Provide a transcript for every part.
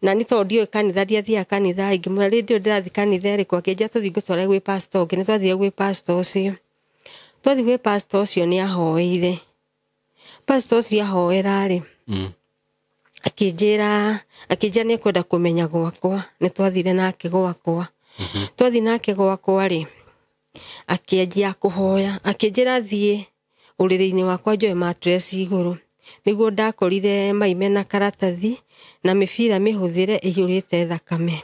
Na nĩ tondũ ndiũĩ kanitha, ndiathiaga kanitha, ngĩmwĩra rĩndĩ ĩyo ndĩrathiĩ kanitha ĩrĩkũ, akĩnjĩra tũthiĩ ngũtware gwĩ pastor ũngĩ. Nĩ twathire gwĩ pastor ũcio. Twathiĩ gwĩ pastor ũcio nĩ ahoeire. Pastor ũcio ahoera rĩ, akĩnjĩra nĩ ekwenda kũmenya gwakwa. Nĩ twathire nake gwakwa. Twathiĩ nake gwakwa rĩ, akĩanjia kũhoya, akĩnjĩra thiĩ ũrĩrĩ-inĩ wakwa njoe mattress igũrũ. Nĩguo ndakorire mai mena karatathi na mĩbira mĩhũthĩre ĩiyũrĩte thakame.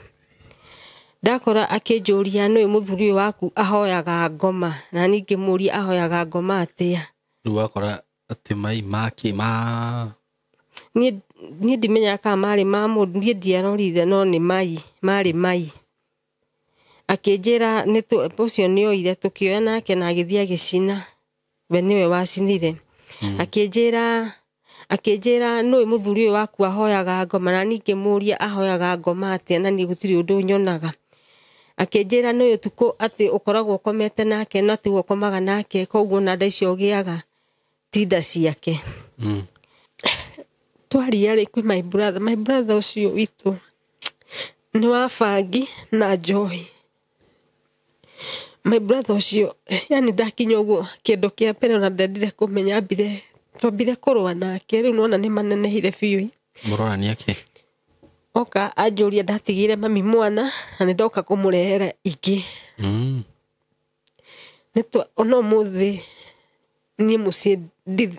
Ndakora akĩnjũria nũĩ mũthuri ũyũ waku ahoyaga ngoma, na niĩ ngĩmũria ahoyaga ngoma atĩa. Rĩu wakora atĩ mai makĩ ma Niĩ ndimenyaga kana marĩ ma mũndũ, niĩ ndiarorire no nĩ mai, marĩ mai. Akĩnjĩra ũcio nĩ oire, tũkĩoya nake na agĩthiĩ agĩcina. We nĩwe wacinire. Akĩnjĩra nũĩ mũthuri ũyũ waku ahoyaga ngoma, na niĩ ngĩmũria ahoyaga ngoma atĩa, na niĩ gũtirĩ ũndũ nyonaga. Akĩnjĩra nũĩ ũtukũ atĩ ũkoragwo ũkomete nake na tiwe ũkomaga nake, koguo ona nda icio ũgĩaga ti nda ciake. Twaria rĩ kwĩ my brother, my brother ũcio witũ nĩ wa bangi na njohi. My brother ũcio, yani ndakinya ũguo kĩndũ kĩa mbere ona ndendire kũmenya, ambire twambire kũrũa nake, rĩu nĩwona nĩ manenehire biũ. Mũrorania kĩ? Oka anjũria ndatigĩire mami mwana na nĩ ndoka kũmũrehera ingĩ. Ona ũmũthĩ niĩ mũciĩ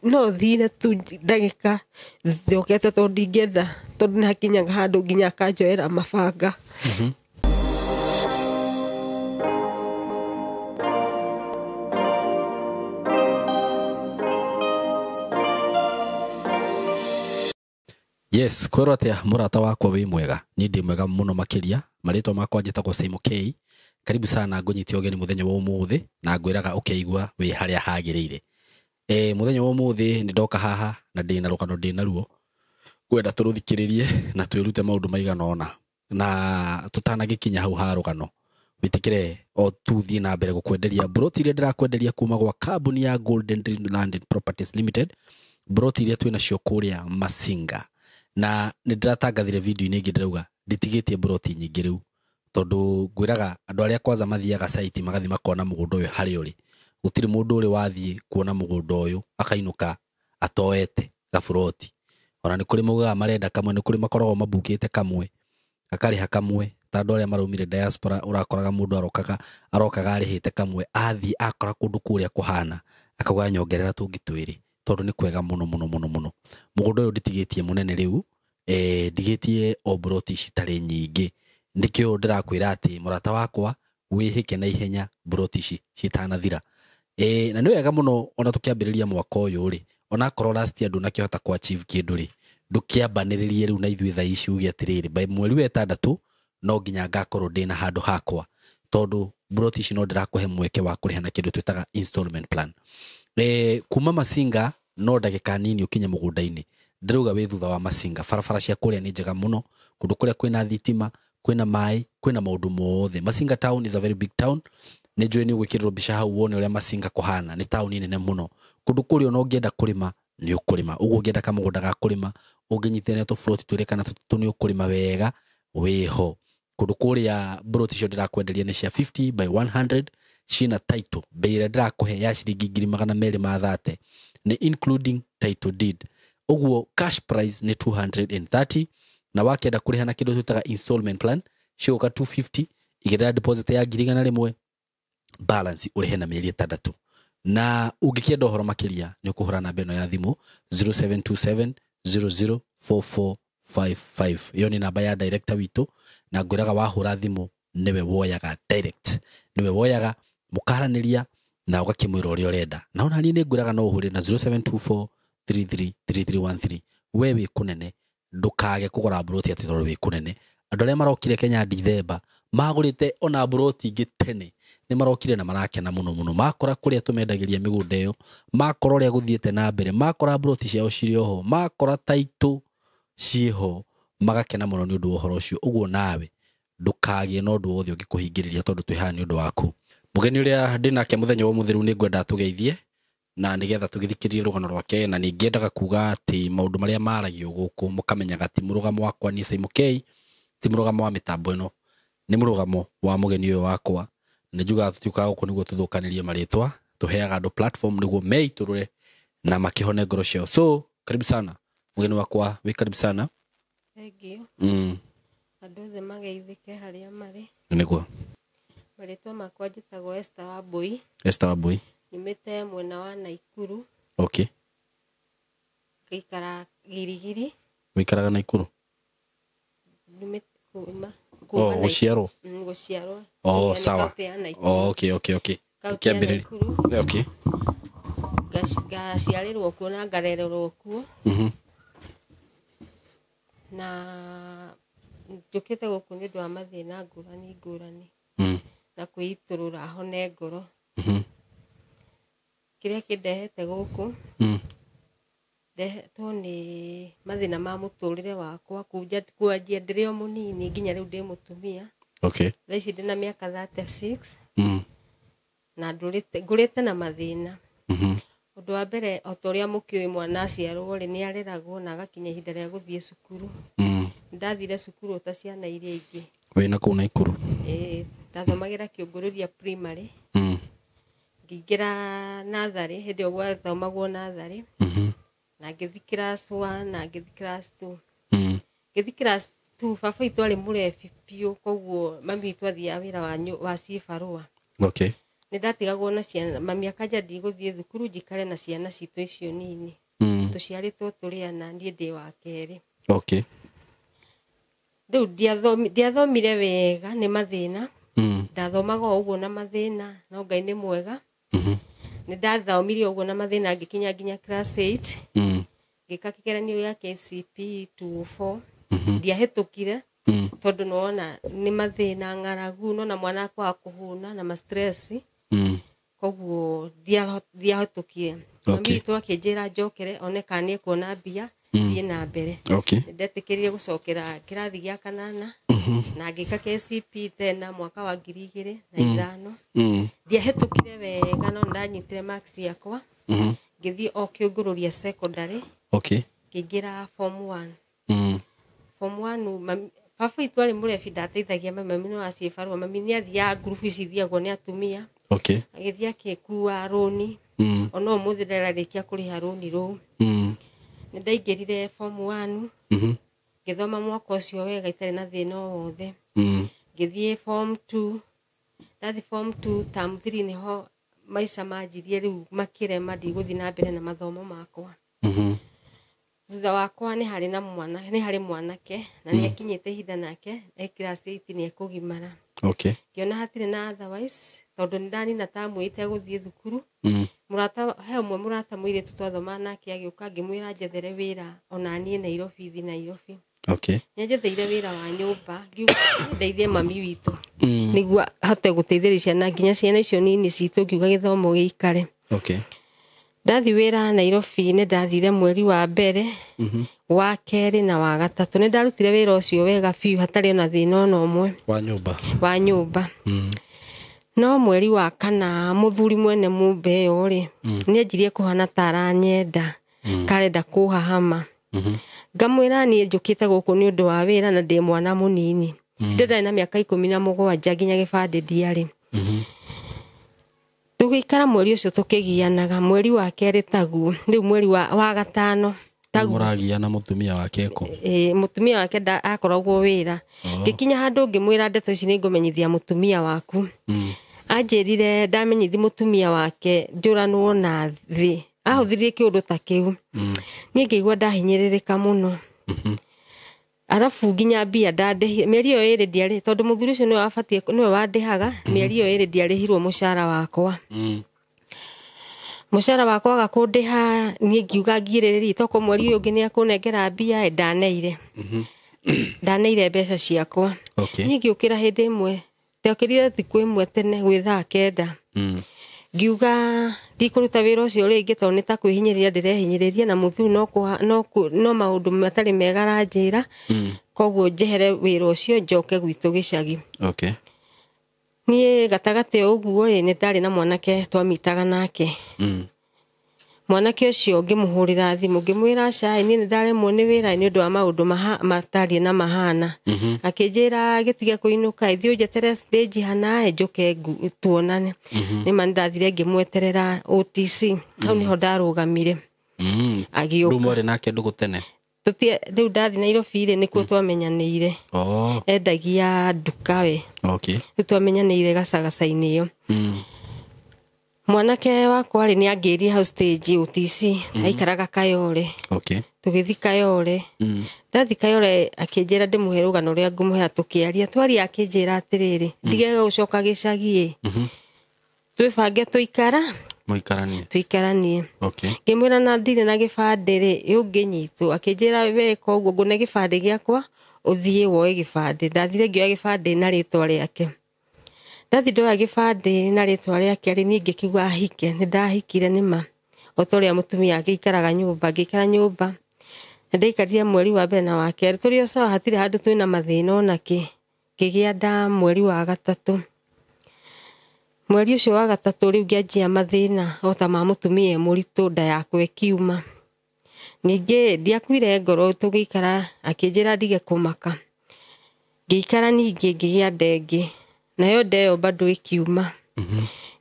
no thire tu ndagĩka njokete tondũ ndingĩenda, tondũ nĩ hakinyaga handũ nginya akanjoera mabanga. Yes, kwĩrwo atĩa mũrata wakwa wĩ mwega? Niĩ ndĩ mwega mũno makĩria. Marĩtwa makwa njĩtagwo Simon K. Karibu sana ngũnyite ũgeni mũthenya wa ũmũthĩ na ngwĩraga ũkeigua wĩ harĩa hagĩrĩire. Mũthenya wa ũmũthĩ nĩ ndoka haha na ndĩna rũgano ndĩna ruo. Ngwenda tũrũthikĩrĩrie na twĩrute maũndũ maigana ũna. Na tũtanagĩkinya hau ha rũgano, wĩtĩkĩre o tu thiĩ na mbere gũkwenderia mburoti iria ndĩrakwenderia kuma gwa kambuni ya Golden Dream Land and Properties Limited, mburoti iria twĩnacio kũrĩa Masinga. Na nĩ ndĩratangathire video-inĩ ĩngĩ ndĩrauga nditigĩtie mburoti nyingĩ rĩu, tondũ ngwĩraga andũ arĩa kwanza mathiaga site magathiĩ makona mũgũnda ũyũ harĩa ũrĩ. Gũtirĩ mũndũ ũrĩ wathiĩ kuona mũgũnda ũyũ akainũka atoete gaburoti. Ona nĩ kũrĩ maugaga marenda kamwe, nĩ kũrĩ makoragwo mabukĩte kamwe, akarĩha kamwe. Ta andũ arĩa maraumire diaspora ũrakoraga mũndũ arokaga arĩhĩte kamwe, athiĩ akora kũndũ kũrĩa kũhana akauga nyongerera tũngĩ twĩrĩ, tondũ nĩ kwega mũno mũno mũno mũno. Mũgũnda ũyũ nditigĩtie mũnene rĩu, ndigĩtie o mburoti ici citarĩ nyingĩ. Nĩkĩo ndĩrakwĩra atĩ mũrata wakwa wĩhĩke na ihenya mburoti ici citanathira. Na nĩ wega mũno ona tũkĩambĩrĩria mwaka ũyũ rĩ, onakorwo last year ndũnakĩhota kũ achieve kĩndũ rĩ, ndũkĩambanĩrĩrie rĩu na ithuĩ thaa ici uge atĩrĩrĩ, by mweri wa ĩtandatũ no nginya ngakorwo ndĩna handũ hakwa, tondũ mburoti ici no ndĩrakũhe mweke wa kũrĩha na kĩndũ twĩtaga installment plan. Kuma Masinga no ndagĩka nini ũkinye mũgũnda-inĩ. Ndĩrauga wĩ thutha wa Masinga, barabara cia kũrĩa nĩ njega mũno, kũndũ kũrĩa kwĩna thitima, kwĩna maĩ, kwĩna maũndũ mothe. Masinga town is a very big town. Nĩ njũĩ nĩ ũgwĩkĩrĩrwo mbica hau wone ũrĩa Masinga kũhana, nĩ taũni nene mũno. Kũndũ kũrĩa ona ũngĩenda kũrĩma nĩ ũkũrĩma. Ũguo ũngĩenda kamũgũnda ga kũrĩma, ũngĩnyitĩrĩra tũburoti twĩrĩ kana tũtatũ nĩ ũkũrĩma wega wĩho. Kũndũ kũrĩa mburoti icio ndĩrakwenderia nĩ cia 50 by 100, ciĩna title. Bei ĩrĩa ndĩrakũhe ya ciringi ngiri magana merĩ ma thate nĩ including title deed. Ũguo cash price nĩ 230, na wakĩenda kũrĩha na kĩndũ twĩtaga installment plan cigũka 250, igĩrĩra deposit ya ngiri igana rĩmwe, balance ũrĩhe na mĩeri ĩtandatũ. Na ũngĩkĩenda ũhoro makĩria nĩ ũkũhũra namba ĩno ya thimũ 0727 004455. Ĩyo nĩ namba ya director witũ, na ngwĩraga wahũra thimũ nĩwe woyaga direct, nĩwe woyaga mũkaranĩria na ũgakĩmwĩra ũrĩa ũrenda. Na ona niĩ nĩ ngwĩraga no ũhũre na 0724 333313. We wĩ kũnene, ndũkage kũgũra mburoti atĩ tondũ wĩ kũnene. Andũ arĩa marokire Kenya Dithemba magũrĩte ona mburoti ingĩ tene, nĩ marokire na marakena mũno mũno. Makora kũrĩa tũmendagĩria mĩgũnda ĩyo, makora ũrĩa gũthiĩte na mbere, makora mburoti ciao cirĩ oho, makora title ciĩho, magakena mũno nĩ ũndũ wa ũhoro ũcio. Ũguo nawe ndũkagĩe na ũndũ wothe ũngĩkũhingĩrĩria tondũ twĩ haha nĩ ũndũ waku. Mũgeni ũrĩa ndĩnake mũthenya wa ũmũthĩ rĩu nĩ ngwenda tũgeithie na nĩgetha tũgĩthikĩrĩrie rũgano rwake, na ningĩendaga kuga atĩ maũndũ marĩa maragio gũkũ mũkamenyaga ti mũrũgamo wakwa niĩ Simon K, Ti mũrũgamo wa mĩtambo ĩno, nĩ mũrũgamo wa mũgeni ũyũ wakwa. Nĩ njugaga tũtiũkaga gũkũ nĩguo tũthũkanĩrie marĩtwa, tũheaga andũ platform nĩguo meitũrũre na makĩhone ngoro ciao. So karibu sana mũgeni wakwa, wĩ karibu sana. Thengiũ. Andũ othe mageithĩke harĩa marĩ. Nĩguo. Marĩtwa makwa njĩtagwo Esther Wambui. Esther Wambui. Nyumĩte mwena wa Naikuru. Okay. Ngaikara Girigiri. Wĩikaraga Naikuru? Nyumĩte kuma Oh, gũciarwo? Gũciarwo. Oh, sawa. Oh, okay, okay, okay. Kaũntĩ ya Naikuru. Okay. Ngaciarĩrwo kuo na ngarererwo kuo. Na njũkĩte gũkũ nĩ ũndũ wa mathĩna ngũrani ngũrani. Na kwĩitũrũra hone ngoro. Kĩrĩa kĩndehete gũkũ, ndehetwo nĩ mathĩna ma mũtũrĩre wakwa kwanjia ndĩrĩ o mũnini nginya rĩu ndĩ mũtumia. Okay. Thaa ici ndĩna mĩaka 36. Na ngũrĩte na mathĩna. Ũndũ wa mbere, o ta ũrĩa mũkĩũĩ, mwana aciarwo rĩ, nĩ areragwo na agakinya ihinda rĩa gũthiĩ cukuru. Ndathire cukuru ta ciana iria ingĩ. Wĩna kũu Naikuru? Ĩĩ, ndathomagĩra Kĩũngũrũria primary. Ngĩingĩra natharĩ, hĩndĩ ĩyo gwathomagwo natharĩ. Na ngĩthiĩ class 1 na ngĩthiĩ class 2. Ngĩthiĩ class 2, baba witũ arĩ mũrebi biũ, koguo mami witũ athiaga wĩra wa cibarũa. Okay. Nĩ ndatigagwo na ciana, mami akanja ndigũthiĩ thukuru njikare na ciana citũ icio nini. Tũciarĩtwo tũrĩ ana, niĩ ndĩ wa kerĩ. Okay. Rĩu ndiathomire wega nĩ mathĩna. Ndathomaga o ũguo na mathĩna, no Ngai nĩ mwega. Nĩ ndathomire ũguo na mathĩna ngĩkinya nginya class 8. Ngĩka kĩgeranio gĩa KCPE 204. Ndiahĩtũkire tondũ nĩwona nĩ mathĩna, ng'aragu, nona mwana akwaga kũhũna na ma stress. Koguo ndiahĩtũkire. Mami witũ akĩnjĩra njokere one kana nĩekuona mbia thiĩ na mbere. Okay. Nĩndetĩkĩrire gũcokera kĩrathi gĩa kanana na ngĩka KCPE tena mwaka wa 2005. Ndiahĩtũkire wega no nĩndanyitire marks yakwa. Ngĩthiĩ o Kĩũngũrũria secondary. Okay. Ngĩingĩra form 1. Form 1, baba witũ arĩ mũrebi, ndateithagia mami, mami nĩ wa cibarũa, mami nĩ athiaga ngurubu ici ithiagwo nĩ atumia. Okay. Agĩthiĩ akĩkua rũni. Ona ũmũthĩ ndararĩkia kũrĩha rũni rũu. Nĩ ndaingĩrire form 1. Ngĩthoma mwaka ũcio wega itarĩ na thĩna o wothe. Ngĩthiĩ form 2. Ndathiĩ form 2 term 3 nĩho maica manjirie rĩu makĩrema ndigũthiĩ na mbere na mathomo makwa. Thutha wakwa nĩ harĩ na mwana, nĩ harĩ mwanake na nĩ akinyĩte ihinda nake e class 8 nĩ ekũgimara. Okay. Ngĩona hatirĩ na otherwise tondũ nĩ ndanina tamu itegũthiĩ thukuru. Mũrata he ũmwe, mũrata mũirĩtu twathomaga nake agĩũka, ngĩmwĩra njethere wĩra ona niĩ Nairobi, thiĩ Nairobi. Okay. Nĩanjetheire wĩra wa nyũmba, ngiuga ndeithie mami witũ nĩguo ahote gũteithĩrĩria ciana nginya ciana icio nini citũ, ngiuga gĩthomo gĩikare. Okay. Ndathiĩ wĩra Nairobi, nĩ ndathire mweri wa mbere, wa kerĩ na wa gatatũ. Nĩ ndarutire wĩra ũcio wega biũ hatarĩ ona thĩna ona ũmwe. Wa nyũmba. Wa nyũmba. No mweri wa kana mũthuri mwene nyũmba ĩyo rĩ, nĩ anjirie kũhana ta aranyenda, karenda kũhahama. Ngamwĩra niĩ njũkĩte gũkũ nĩ ũndũ wa wĩra na ndĩ mwana mũnini. Ndĩ ndarĩ na mĩaka 17 nginya gĩbandĩ ndiarĩ. Tũgĩikara mweri ũcio tũkĩgianaga, mweri wa kerĩ taguo, rĩu mweri wa gatano taguo. Mũragiana mũtumia wake kũ? Ĩĩ, mũtumia wake akoragwo wĩra. Ngĩkinya handũ ngĩmwĩra ndeto ici nĩ ngũmenyithia mũtumia waku. Anjĩrire ndamenyithi mũtumia wake njũranwo na thĩ. Ahũthĩrire kĩũndũ ta kĩu. Niĩ ngĩigua ndahinyĩrĩrĩka mũno. Arabu nginya mbia ndandĩhire mĩeri ĩyo ĩrĩ ndiarĩ, tondũ mũthuri ũcio nĩwe wabatiĩ, nĩwe wandĩhaga, mĩeri ĩyo ĩrĩ ndiarĩhirwo mũcara wakwa. Mũcara wakwa waga kũndĩha, niĩ ngiuga ngirĩrĩrie toko mweri ũyũ ũngĩ nĩ ekũnengera mbia, ndaneire. Ndaneire mbeca ciakwa. Okay. Niĩ ngĩũkĩra hĩndĩ ĩmwe, ndokĩrire thikũ ĩmwe tene gwĩ thaa 9. Ngiuga ndikũruta wĩra ũcio rĩngĩ tondũ nĩ ta kwĩhinyĩrĩria ndĩrehinyĩrĩria na mũthuri no maũndũ matarĩ mega aranjĩra. Koguo njehere wĩra ũcio njoke gwitũ gĩcagi. Okay. Niĩ gatagatĩ o ũguo rĩ, nĩ ndarĩ na mwanake twamitaga nake. Mwanake ũcio ngĩmũhũrĩra thimũ ngĩmwĩra aca niĩ nĩ ndaremwo nĩ wĩra nĩ ũndũ wa maũndũ matariĩ na mahana. Akĩnjĩra gĩtige kũinũka ithiĩ ũnjetere stage hana njoke tuonane. Nĩma nĩ ndathire ngĩmweterera OTC hau nĩho ndarũgamire. Agĩũka. Rĩu mwarĩ nake ndũgũ tene? Rĩu ndathi Nairobi rĩ nĩkuo twamenyanĩire. Endagia nduka we. Rĩu twamenyanĩire gacagaca-inĩ ĩyo. Mwanake wakwa rĩ nĩ angĩrie hau stage OTC aikaraga Kayole. Tũgĩthiĩ Kayole. Ndathi Kayole akĩnjĩra ndĩmũhe rũgano rũrĩa ngũmũhe tũkĩaria. Twaria akĩnjĩra atĩrĩrĩ, ndige gũcoka gĩcagi ĩ. Twĩbange tũikara. Mũikaranie. Tũikaranie. Ngĩmwĩra na ndirĩ na gĩbandĩ rĩ, ũngĩnyitwo. Akĩnjĩra we koguo ngũne gĩbandĩ gĩakwa ũthiĩ woe gĩbandĩ. Ndathire ngĩoya gĩbandĩ na rĩtwa rĩake. Ndathi ndoya gĩbandĩ na rĩtwa rĩake rĩ, niĩ ngĩkiuga ahike. Nĩ ndahikire nĩma. O ta ũrĩa mũtumia agĩikaraga nyũmba, ngĩikara nyũmba. Nĩ ndaikarire mweri wa mbere na wa kerĩ. Tũrĩ o sawa, hatirĩ handũ twĩna mathĩna ona kĩ. Ngĩgĩa nda mweri wa gatatũ. Mweri ũcio wa gatatũ rĩu ngĩanjia mathĩna o ta ma mũtumia mũritũ, nda yakwa ĩkiuma. Ningĩ ndiakuire ngoro tũgĩikara, akĩnjĩra ndige kũmaka. Ngĩikara ningĩ ngĩgĩa nda ĩngĩ. Nayo nda ĩyo bado ĩkiuma.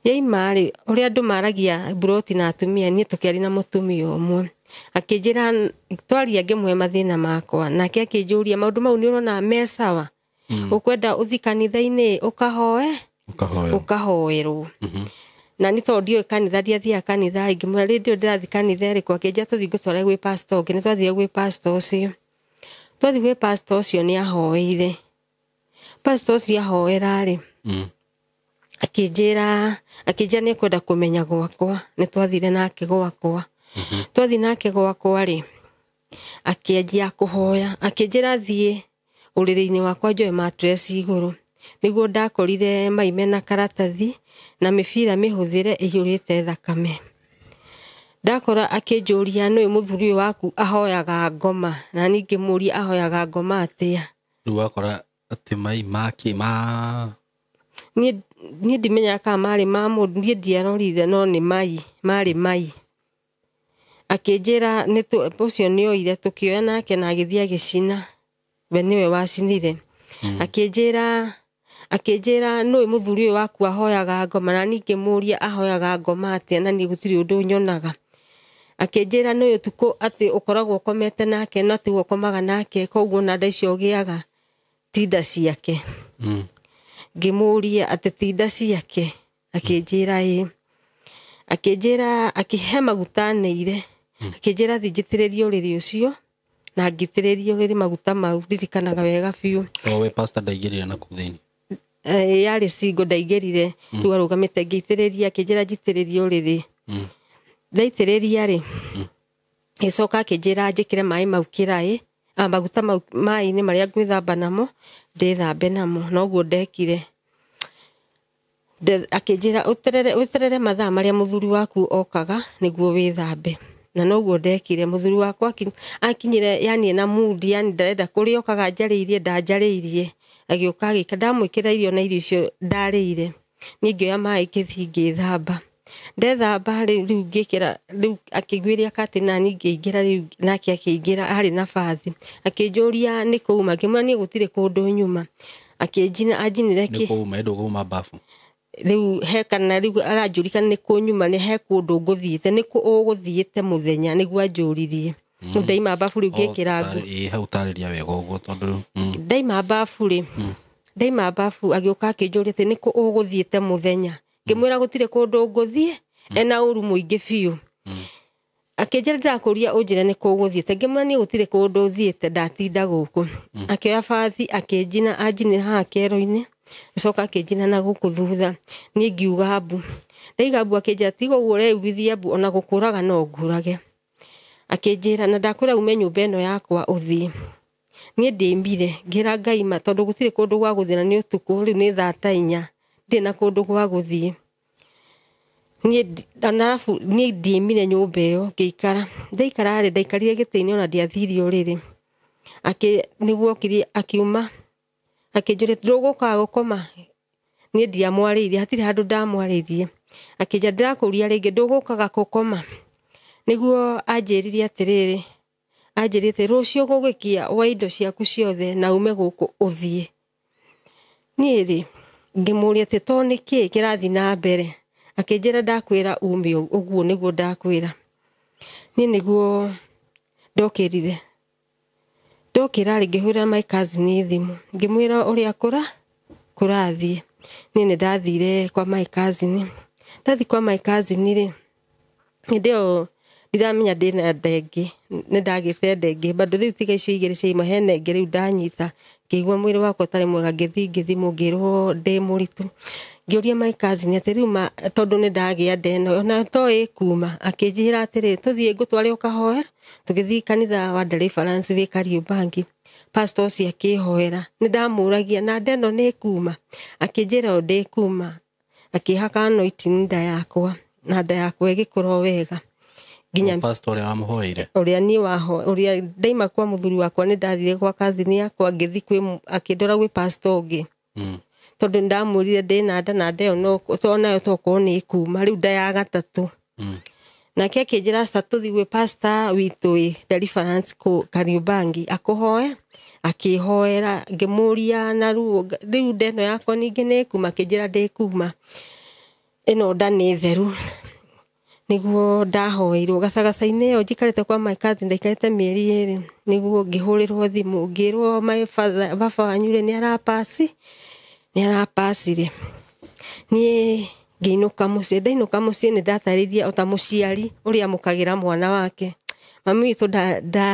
Yaima rĩ, ũrĩa andũ maragia mburoti na atumia, niĩ tũkĩaria na mũtumia ũmwe. Akĩnjĩra twaria ngĩmũhe mathĩna makwa, nake akĩnjũria maũndũ mau nĩ ũrona me sawa? Ũkwenda ũthiĩ kanitha-inĩ ũkahoe? Ũkahoerwo. Na nĩ tondũ ndiũĩ kanitha, ndiathiaga kanitha, ngĩmwĩra rĩndĩ ĩyo ndĩrathiĩ kanitha ĩrĩkũ, akĩnjĩra tũthiĩ ngũtware gwĩ pastor ũngĩ. Nĩ twathire gwĩ pastor ũcio. Twathiĩ gwĩ pastor ũcio nĩ ahoeire. Pastor ũcio ahoera rĩ, akĩnjĩra nĩ ekwenda kũmenya gwakwa. Nĩ twathire nake gwakwa. Twathiĩ nake gwakwa rĩ, akĩanjia kũhoya, akĩnjĩra thiĩ ũrĩrĩ-inĩ wakwa njoe mattress igũrũ. Nĩguo ndakorire mai mena karatathi na mĩbira mĩhũthĩre ĩiyũrĩte thakame. Ndakora akĩnjũria nũĩ mũthuri ũyũ waku ahoyaga ngoma, na niĩ ngĩmũũria ahoyaga ngoma atĩa. Rĩu wakora atĩ mai makĩ ma niĩ ndimenyaga kana marĩ ma mũndũ, niĩ ndiarorire no nĩ mai, marĩ mai. Akĩnjĩra ũcio nĩ oire, tũkĩoya nake na agĩthiĩ agĩcina. We nĩwe wacinire. Akĩnjĩra nũĩ mũthuri ũyũ waku ahoyaga ngoma, na niĩ ngĩmũũria ahoyaga ngoma atĩa, na niĩ gũtirĩ ũndũ nyonaga. Akĩnjĩra nũĩ ũtukũ atĩ ũkoragwo ũkomete nake na tiwe ũkomaga nake, koguo ona nda icio ũgĩaga ti nda ciake. Ngĩmũũria atĩ ti nda ciake, akĩnjĩra ĩĩ. Akĩnjĩra akĩhe maguta anĩire, akĩnjĩra thiĩ njitĩrĩrie ũrĩrĩ ũcio, na ngitĩrĩrie ũrĩrĩ maguta mau, ndirikanaga wega biũ. O we pastor ndaingĩrire na kũu thĩinĩ? Yarĩ single, ndaingĩrire. Rĩu arũgamĩte ngĩitĩrĩria, akĩnjĩra njitĩrĩrie ũrĩrĩ. Ndaitĩrĩria rĩ, agĩcoka akĩnjĩra njĩkĩre maĩ mau kĩraĩ, maguta mau maĩ-inĩ marĩa ngwĩthamba namo, ndĩthambe namo, noguo ndekire. Akĩnjĩra ũterere mathaa marĩa mũthuri waku okaga nĩguo wĩthambe. Na noguo ndekire. Mũthuri wakwa akinyire yani na mood, yani ndarenda kũrĩa okaga njarĩirie, ndanjarĩirie. Agĩũka agĩka, ndamwĩkĩra irio na irio icio ndarĩire. Niĩ ngĩoya maĩ ngĩthiĩ ngĩthamba. Ndethamba rĩu ngĩkĩra, rĩu akĩiguĩria curtain na niĩ ngĩingĩra rĩu nake akĩingĩra arĩ na bathi. Akĩnjũria nĩ kũ uma, ngĩmwĩra niĩ gũtirĩ kũndũ nyuma. Akĩnjina, anjinire kĩ? Nĩ kũ uma, ĩndũ kuma bafu. Rĩu he kana rĩu aranjũria kana nĩ kũ nyuma, nĩ he kũndũ ngũthiĩte, nĩ kũ ũgũthiĩte mũthenya, nĩguo anjũririe. Ndaima bafu rĩu ngĩkĩra nguo. Ĩĩ, hau tarĩria wega ũguo tondũ, Ndaima bafu rĩ, ndaima bafu agĩũka akĩnjũria atĩ nĩ kũ ũgũthiĩte mũthenya. Ngĩmwĩra gũtirĩ kũndũ ngũthiĩ, ena ũru mũingĩ biũ. Akĩnjĩra ndĩrakũria ũnjĩre nĩ kũ ũgũthiĩte. Ngĩmwĩra niĩ gũtirĩ kũndũ thiĩte, ndatinda gũkũ. Akĩoya bathi akĩnjina, anjinĩra haha kĩero-inĩ, acoka akĩnjina na gũkũ thutha. Niĩ ngiuga mbu. Ndaiga mbu akĩnjĩra tiga ũguo ũreiguithia mbu, ona gũkũraga no ngũrage. Akĩnjĩra na ndakwĩra ume nyũmba ĩno yakwa ũthiĩ. Niĩ ndĩmbire, ngĩra Ngai ma, tondũ gũtirĩ kũndũ gwa gũthiĩ na nĩ ũtukũ, rĩu nĩ thaa ta inya, ndirĩ na kũndũ gwa gũthiĩ. Niĩ arabu niĩ ndiaimire nyũmba ĩyo ngĩikara. Ndaikara rĩ, ndaikarire gĩtĩ-inĩ ona ndiathire ũrĩrĩ. Nĩguo okire akiuma, akĩnjũria ndũgũkaga gũkoma. Niĩ ndiamwarĩirie, hatirĩ handũ ndamwarĩirie. Akĩnjĩra ndĩrakũria rĩngĩ ndũgũkaga gũkoma. Nĩguo anjĩrire atĩrĩrĩ, anjĩrĩte rũciũ gũgĩkia wa indo ciaku ciothe na ume gũkũ ũthiĩ. Niĩ rĩ ngĩmũria atĩ to nĩkĩ kĩrathiĩ na mbere, akĩnjĩra ndakwĩra ume ũguo nĩguo ndakwĩra. Niĩ nĩguo ndokĩrire, ndokĩra rĩ ngĩhũrĩra my cousin thimũ ngĩmwĩra ũrĩa kũrathiĩ. Niĩ nĩ ndathire kwa my cousin, ndathiĩ kwa my cousin rĩ, hĩndĩ ĩyo ndiramenya ndĩna ndenge, nĩ ndagĩte ndenge bado rĩu tiga icio igĩrĩ ciaima hena ĩngĩ rĩu ndanyita, ngĩigua mwĩrĩ wakwa ũtarĩ mwega, ngĩthiĩ ngĩthimwo ngĩrwo ndĩ mũritũ. Ngĩũria my cousin atĩ rĩu tondũ nĩ ndagĩa nda ĩno ona to ĩkuma, akĩnjĩra atĩrĩ tũthiĩ ngũtware ũkahoera. Tũgĩthiĩ kanitha wa Deliverance wĩ Kariobangi, pastor ũcio akĩhoera, nĩ ndamũragia na nda ĩno nĩ ĩkuma, akĩnjĩra o ndĩkuma, akĩhaka anointing nda yakwa na nda yakwa ĩgĩkũra o wega. Nginya pastor ũrĩa wamũhoeire, ũrĩa niĩ waho ũrĩa ndaima kwa mũthuri wakwa nĩ ndathire kwa cousin yakwa ngĩthiĩ kwĩ akĩndwara gwĩ pastor ũngĩ. Tondũ ndamwĩrire ndĩna nda na nda ĩyo no to nayo tokorwo nĩ ĩkuma rĩu nda ya gatatũ. Nake akĩnjĩra aca tũthiĩ gwĩ pastor witũ ĩ Deliverance kũ Kariobangi akũhoe, akĩhoera ngĩmũria na ruo rĩu nda ĩno yakwa ningĩ nĩ ĩkuma, akĩnjĩra ndĩkuma, ĩno nda nĩ theru. Nĩguo ndahoeirwo gacagaca-inĩ ĩyo njikarĩte kwa my cousin ndaikarĩte mĩeri ĩrĩ, nĩguo ngĩhũrĩrwo thimũ ngĩrwo my father baba wanyu rĩ nĩ arapacire. Niĩ ngĩinũka mũciĩ, ndainũka mũciĩ nĩ ndatarĩirie o ta mũciari ũrĩa amũkagĩra mwana wake. Mami witũ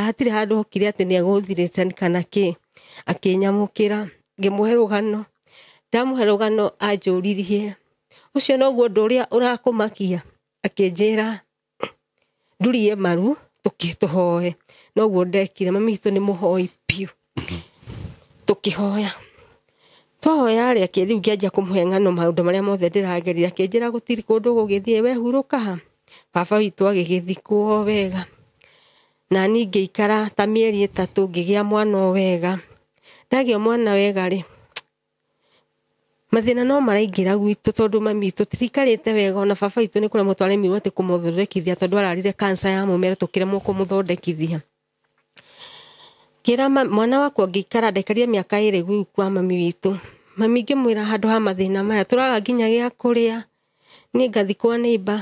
hatirĩ handũ okire atĩ nĩ egũthirĩte kana kĩ, akĩnyamũkĩra ngĩmũhe rũgano, ndamũhe rũgano anjũririe ũcio noguo ũndũ ũrĩa ũrakũmakia, akĩnjĩra ndurie maru tũhoe, noguo ndekire. Mami witũ nĩ mũhoi biũ, tũkĩhoya. Twahoya rĩ rĩu ngĩanjia kũmũhe ng'ano maũndũ marĩa mothe ndĩragerire, akĩnjĩra gũtirĩ kũndũ gũgĩthiĩ we hurũka ha. Baba witũ agĩgĩthikwo wega, na niĩ ngĩikara ta mĩeri 3 ngĩgĩa mwana o wega. Ndagĩa mwana wega rĩ, mathĩna no maraingĩra gwitũ tondũ mami witũ tũtiikarĩte wega, ona baba witũ nĩ kũremwo twaremirwo atĩ kũmũthondekithia tondũ ararire cancer ya mũmero tũkĩremwo kũmũthondekithia. Ngĩra mwana wakwa ngĩikara ndaikarire mĩaka 2 gwĩ kwa mami witũ. Mami ngĩmwĩra handũ ha mathĩna maya tũraga nginya gĩa kũrĩa, niĩ ngathi kwa neighbor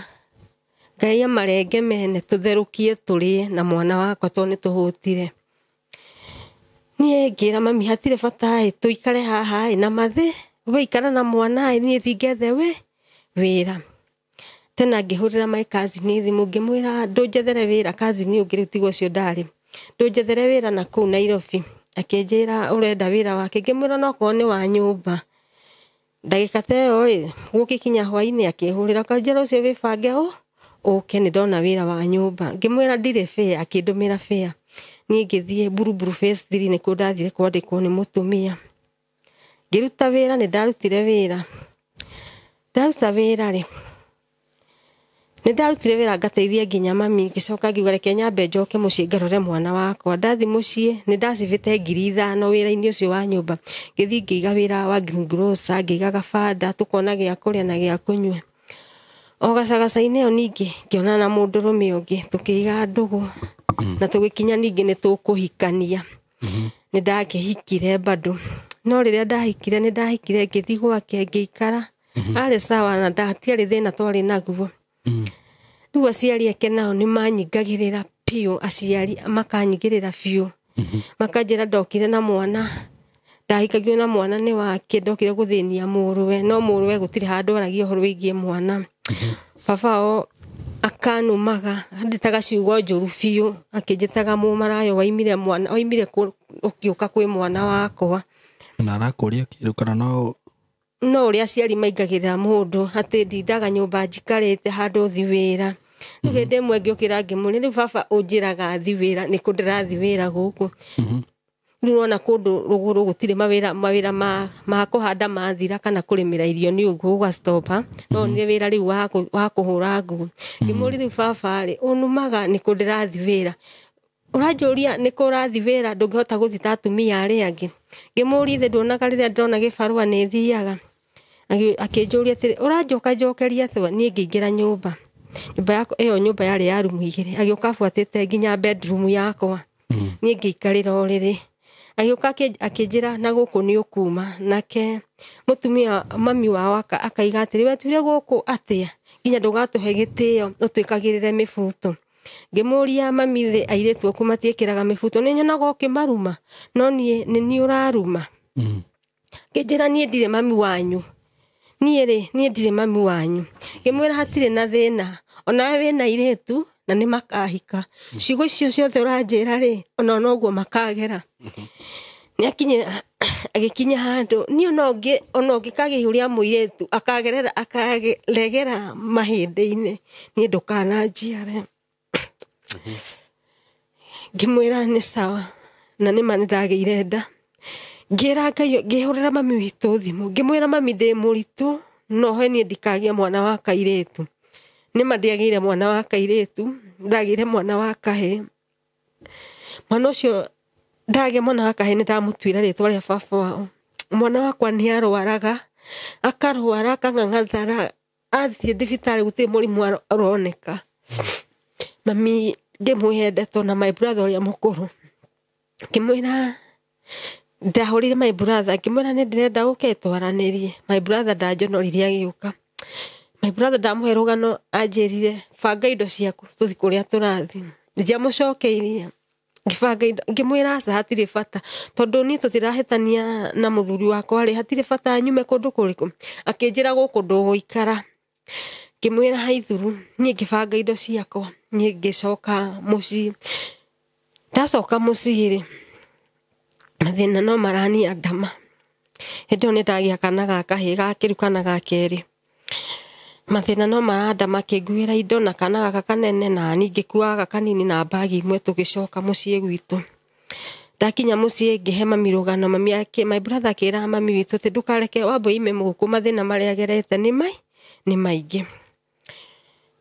ngaiya marenge mene tũtherũkie tũrĩe na mwana wakwa tondũ nĩ tũhũtire. Niĩ ngĩra mami hatirĩ bata ĩ tũikare haha ĩ na mathĩ, we ikara na mwana ĩ niĩ thiĩ ngethe we wĩra. Tena ngĩhũrĩra my cousin thimũ ngĩmwĩra ndũnjethere wĩra, cousin ũngĩ rĩu tiga ũcio ndarĩ, ndũnjethere wĩra na kũu Nairobi. Akĩnjĩra ũrenda wĩra wake, ngĩmwĩra no korwo nĩ wa nyũmba. Ndagĩka ta ĩyo rĩ gũgĩkinya hwainĩ akĩhũrĩra akanjĩra ũcio wĩbange ũke nĩ ndona wĩra wa nyũmba. Ngĩmwĩra ndirĩ fare, akĩndũmĩra fare. Niĩ ngĩthiĩ Buruburu phase 3 nĩkuo ndathire kwandĩkwo nĩ mũtumia. Ngĩruta wĩra, nĩ ndarutire wĩra. Ndaruta wĩra rĩ, nĩ ndarutire wĩra ngateithia nginya mami, ngĩcoka ngiuga reke nyambe njoke mũciĩ ngarore mwana wakwa. Ndathi mũciĩ nĩ ndacibĩte 5,000 wĩra-inĩ ũcio wa nyũmba. Ngĩthiĩ ngĩiga wĩra wa green grocer, ngĩiga gabanda tũkona gĩa kũrĩa na gĩa kũnyua. O gacagaca-inĩ ĩyo ningĩ ngĩonana na mũndũrũme ũngĩ tũkĩiga ndũgũ na tũgĩkinya ningĩ nĩ tũkũhikania. Nĩ ndakĩhikire bado, no rĩrĩa ndahikire nĩ ndahikire ngĩthiĩ gwake ngĩikara, arĩ sawa na hatiarĩ thĩna twarĩ naguo. Rĩu aciari ake nao nĩ manyingagĩrĩra biũ, aciari makanyingĩrĩra biũ, makanjĩra ndokire na mwana, ndahikagio na mwana nĩ wake, ndokire gũthĩnia mũrũwe, no mũrũwe gũtirĩ handũ aragia ũhoro wĩgiĩ mwana. Baba wao akanumaga, andĩtaga ciugo njũru biũ, akĩnjĩtaga mũmarayo waimire mwana, waimire ũkĩũka kwĩ mwana wakwa. Na arakũria kĩndũ kana no no ũrĩa aciari maingagĩrĩra mũndũ atĩ ndindaga nyũmba njikarĩte handũ thi wĩra. Rĩu hĩndĩ ĩmwe ngĩũkĩra ngĩmũria, rĩu baba ũnjĩraga thi wĩra, nĩkũ ndĩrathi wĩra gũkũ? Rĩu ũrona kũndũ rũgũrũ gũtirĩ mawĩra ma kũhanda mathira kana kũrĩmĩra irio nĩ ũguo ũgastopa, no nĩ wĩra rĩu wa kũhũra nguo. Ngĩmũria rĩu baba rĩ, ũnumaga nĩkũ ndĩrathi wĩra? Ũranjũria nĩkũ ũrathi wĩra, ndũngĩhota gũthiĩ ta atumia arĩa angĩ. Ngĩmũria ithe nduonaga rĩrĩa ndĩrona gĩbarũa nĩ thiaga. Akĩnjũria atĩrĩ, ũranjoka njokeria atĩa? Niĩ ngĩingĩra nyũmba. Nyũmba yakwa ĩyo nyũmba yarĩ ya rumu igĩrĩ. Agĩũka abuatĩte nginya bedroom yakwa. Niĩ ngĩikarĩra ũrĩrĩ. Agĩũka akĩnjĩra na gũkũ nĩ ũkuma. Nake mũtumia mami wao akaiga atĩrĩ, wetuire gũkũ atĩa nginya ndũgatũhe gĩtĩo ũtwĩkagĩrĩre mĩbuto. Ngĩmũria mami thĩ airĩtu aku matiĩkĩraga mĩbuto, nĩ nyonaga ũkĩmaruma no niĩ nĩ niĩ ũraruma. Ngĩnjĩra niĩ ndirĩ mami wanyu. Niĩ rĩ, niĩ ndirĩ mami wanyu. Ngĩmwĩra hatirĩ na thĩna, onawe wĩna airĩtu na nĩ makahika. Ciugo icio ciothe ũranjĩra rĩ, ona noguo makagera. Nĩakinya agĩkinya handũ niĩ ona ũngĩkagĩa ihu rĩa mũirĩtu akagerera akaregera mahĩndĩ-inĩ, niĩ ndũkananjiare. Ngĩmwĩra nĩ sawa, na nĩma nĩndagĩire nda. Ngĩra Ngai, ngĩhũrĩra mami witũ thimũ, ngĩmwĩra mami ndĩ mũritũ no he niĩ ndikagĩa mwana wa kairĩtu. Nĩma ndiagĩire mwana wa kairĩtu, ndagĩire mwana wa kahĩĩ. Mwana ũcio ndagĩa mwana wa kahĩĩ nĩndamũtuire rĩtwa rĩa baba wao. Mwana wakwa nĩ arwaraga, akarwara akang'ang'athara, athiĩ thibitarĩ gũtirĩ mũrimũ ũroneka. Mami ngĩmwĩhe ndeto na my brother ũrĩa mũkũrũ. Ngĩmwĩra ndahũrire my brother ngĩmwĩra nĩ ndĩrenda ũke twaranĩrie. My brother ndanjonoririe agĩũka. My brother ndamũhe rũgano anjĩrire banga indo ciaku tũthiĩ kũrĩa tũrathiĩ. Ndiamũcokeirie. Ngĩbanga indo ngĩmwĩra aca hatirĩ bata tondũ niĩ tũtirahĩtania na mũthuri wakwa rĩ, hatirĩ bata nyume kũndũ kũrĩkũ. Akĩnjĩra gũkũ ndũgũikara. Ngĩmwĩra haithuru, niĩ ngĩbanga indo ciakwa, niĩ ngĩcoka mũciĩ. Ndacoka mũciĩ rĩ, mathĩna no maraniandama. Hĩndĩ ĩyo nĩndagĩa kana ga kahĩĩ ga kĩrĩu kana ga kerĩ. Mathĩna no marandama akĩnguĩra indo na kana gaka kanene na niĩ ngĩkua gaka kanini na mbagi imwe tũgĩcoka mũciĩ gwitũ. Ndakinya mũciĩ ngĩhe mami rũgano, mami my brother akĩra mami witũ atĩ ndũkareke Wambui ime mũgũkũ mathĩna marĩa agerete nĩ maingĩ.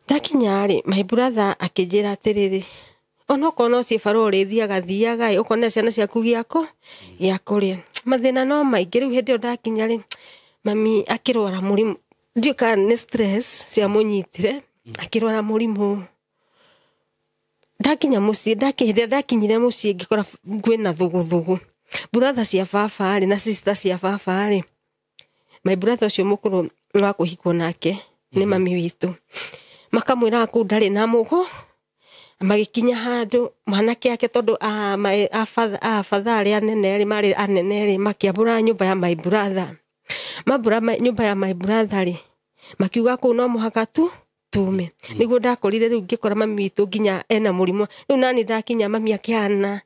Ndakinya rĩ, my brother akĩnjĩra atĩrĩrĩ, onokorwo no ciĩbarũa ũrĩthiaga thiaga ĩ, ũkone ciana ciaku gĩa kũrĩa. Mathĩna no maingĩ. Rĩu hĩndĩ ĩyo ndakinya rĩ, mami akĩrwara mũrimũ, ndiũĩ kana nĩ stress ciamũnyitire, akĩrwara mũrimũ. Ndakinya mũciĩ, hĩndĩ ĩrĩa ndakinyire mũciĩ ngĩkora kwĩna thũgũthũgũ. Brother cia baba rĩ na sister cia baba rĩ, my brother ũcio mũkũrũ wa kũhikwo nake nĩ mami witũ, makamwĩraga kũu ndarĩ na mũgũ. Magĩkinya handũ mwanake ake tondũ abatha arĩa anene rĩ, marĩ anene rĩ, makĩambũra nyũmba ya my brother. Mambũra nyũmba ya my brother rĩ, makiuga kũu no mũhaka tu tume. Nĩguo ndakorire rĩu ngĩkora mami witũ nginya ena mũrimũ. Rĩu nani ndakinya mami akĩhana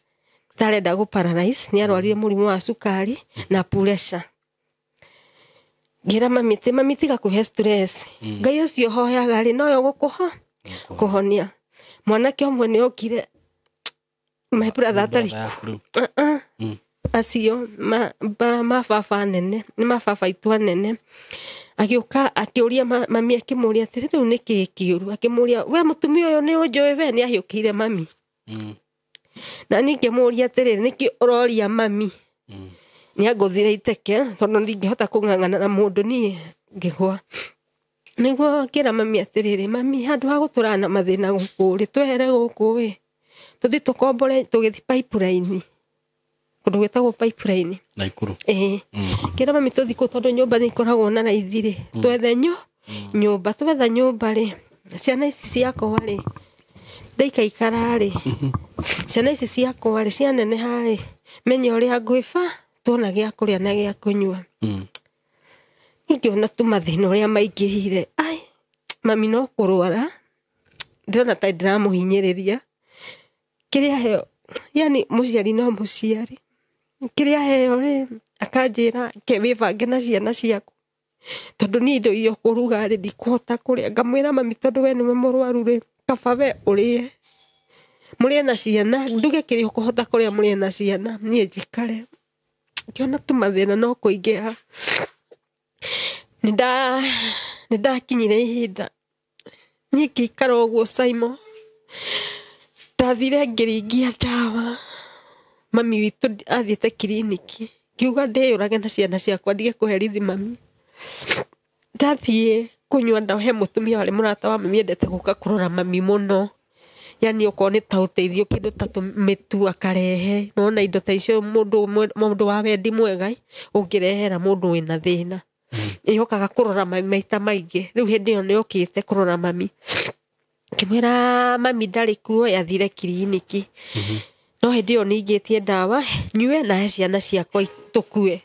tarenda gũ paralyze, nĩ arwarire mũrimũ wa cukari na pressure. Ngĩra mami atĩ mami tiga kũhe stress. Ngai ũcio hoyaga rĩ, nowe ũgũkũho kũhonia. Mwanake ũmwe nĩ okire my brother atarĩ acio ma baba nene, nĩ ma baba itũ anene. Agĩũka akĩũria mami akĩmũria atĩrĩ, rĩu nĩ kĩĩ kĩũru? Akĩmũria we mũtumia ũyũ nĩ ũnjũĩ we? Nĩ ahiũkĩire mami. Na niĩ ngĩmũria atĩrĩrĩ, nĩkĩ ũroria mami? Nĩ angũthire iteke tondũ ndingĩhota kũng'ang'ana na mũndũ niĩ ngĩgwa. Nĩguo ngĩra mami atĩrĩrĩ, mami handũ ha gũtũrana na mathĩna gũkũ rĩ, twehere gũkũ ĩ, tũthiĩ tũkombore tũgĩthiĩ pipeline, kũndũ gwĩtagwo pipeline Naikuru. Ĩĩ. Ngĩra mami tũthiĩ kũu tondũ nyũmba nĩ ikoragwo na raithi rĩ, twethe nyũmba, twetha nyũmba rĩ, ciana ici ciakwa rĩ, ndaikaikara rĩ, ciana ici ciakwa rĩ, cianeneha rĩ, menye ũrĩa ngwĩba, tuona gĩa kũrĩa na gĩa kũnyua. Ingĩona tu mathĩna ũrĩa maingĩhire. Ai, mami no kũrwara, ndĩrona ta ndĩramũhinyĩrĩria. Kĩrĩa heo, yani mũciari no mũciari. Kĩrĩa heo rĩ, akanjĩra ke wĩbange na ciana ciaku. Tondũ niĩ indo iria ũkũruga rĩ, ndikũhota kũrĩa. Ngamwĩra mami tondũ we nĩwe mũrwaru rĩ, kaba we ũrĩe. Mũrĩe na ciana, nduge kĩrĩa ũkũhota kũrĩa mũrĩe na ciana, niĩ njikare. Ngĩona tu mathĩna no kũingĩha. Nĩndakinyire ihinda niĩ ngĩikara ũguo Simon. Ndathire ngĩringia ndawa. Mami witũ athiĩte kiriniki. Ngiuga ndĩyũrage na ciana ciakwa ndige kũherithi mami. Ndathiĩ kũnyua ndawa he mũtumia warĩ mũrata wa mami endete gũka kũrora mami mũno yani okorwo nĩ ta ũteithio kĩndũ ta mĩtu akarehe nona indo ta icio mũndũ wa wendi mwega ũngĩrehera mũndũ wĩna thĩna ĩhokaga kũrora mami maita maingĩ rĩu hĩndĩ ĩyo nĩokĩte kũrora mami ngĩmwĩra mami ndarĩ kuo yathire kiriniki no hĩndĩ ĩyo ningĩtie ndawa nyue na he ciana ciakwa tũkue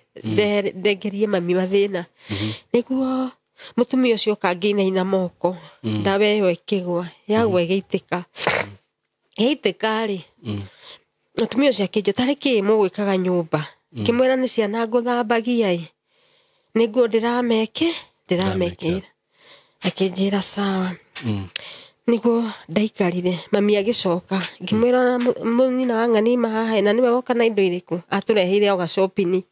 ndengerie mami mathĩna nĩguo mũtumia ũcio oka ngĩinaina moko ndawa ĩyo ĩkĩgwa yagwa ĩgĩitĩka ĩgĩitĩka rĩ mũtumia ũcio akĩnjũria tarĩ kĩĩ mũgwĩkaga nyũmba ngĩmwĩra nĩ ciana ngũthambagia ĩ nĩ nguo ndĩramekĩra akĩnjĩra sawa nĩguo ndaikarire mami agĩcoka ngĩmwĩra nyina wa ng'ani haha na nĩwe woka na indo irĩkũ atũreheire o gacopini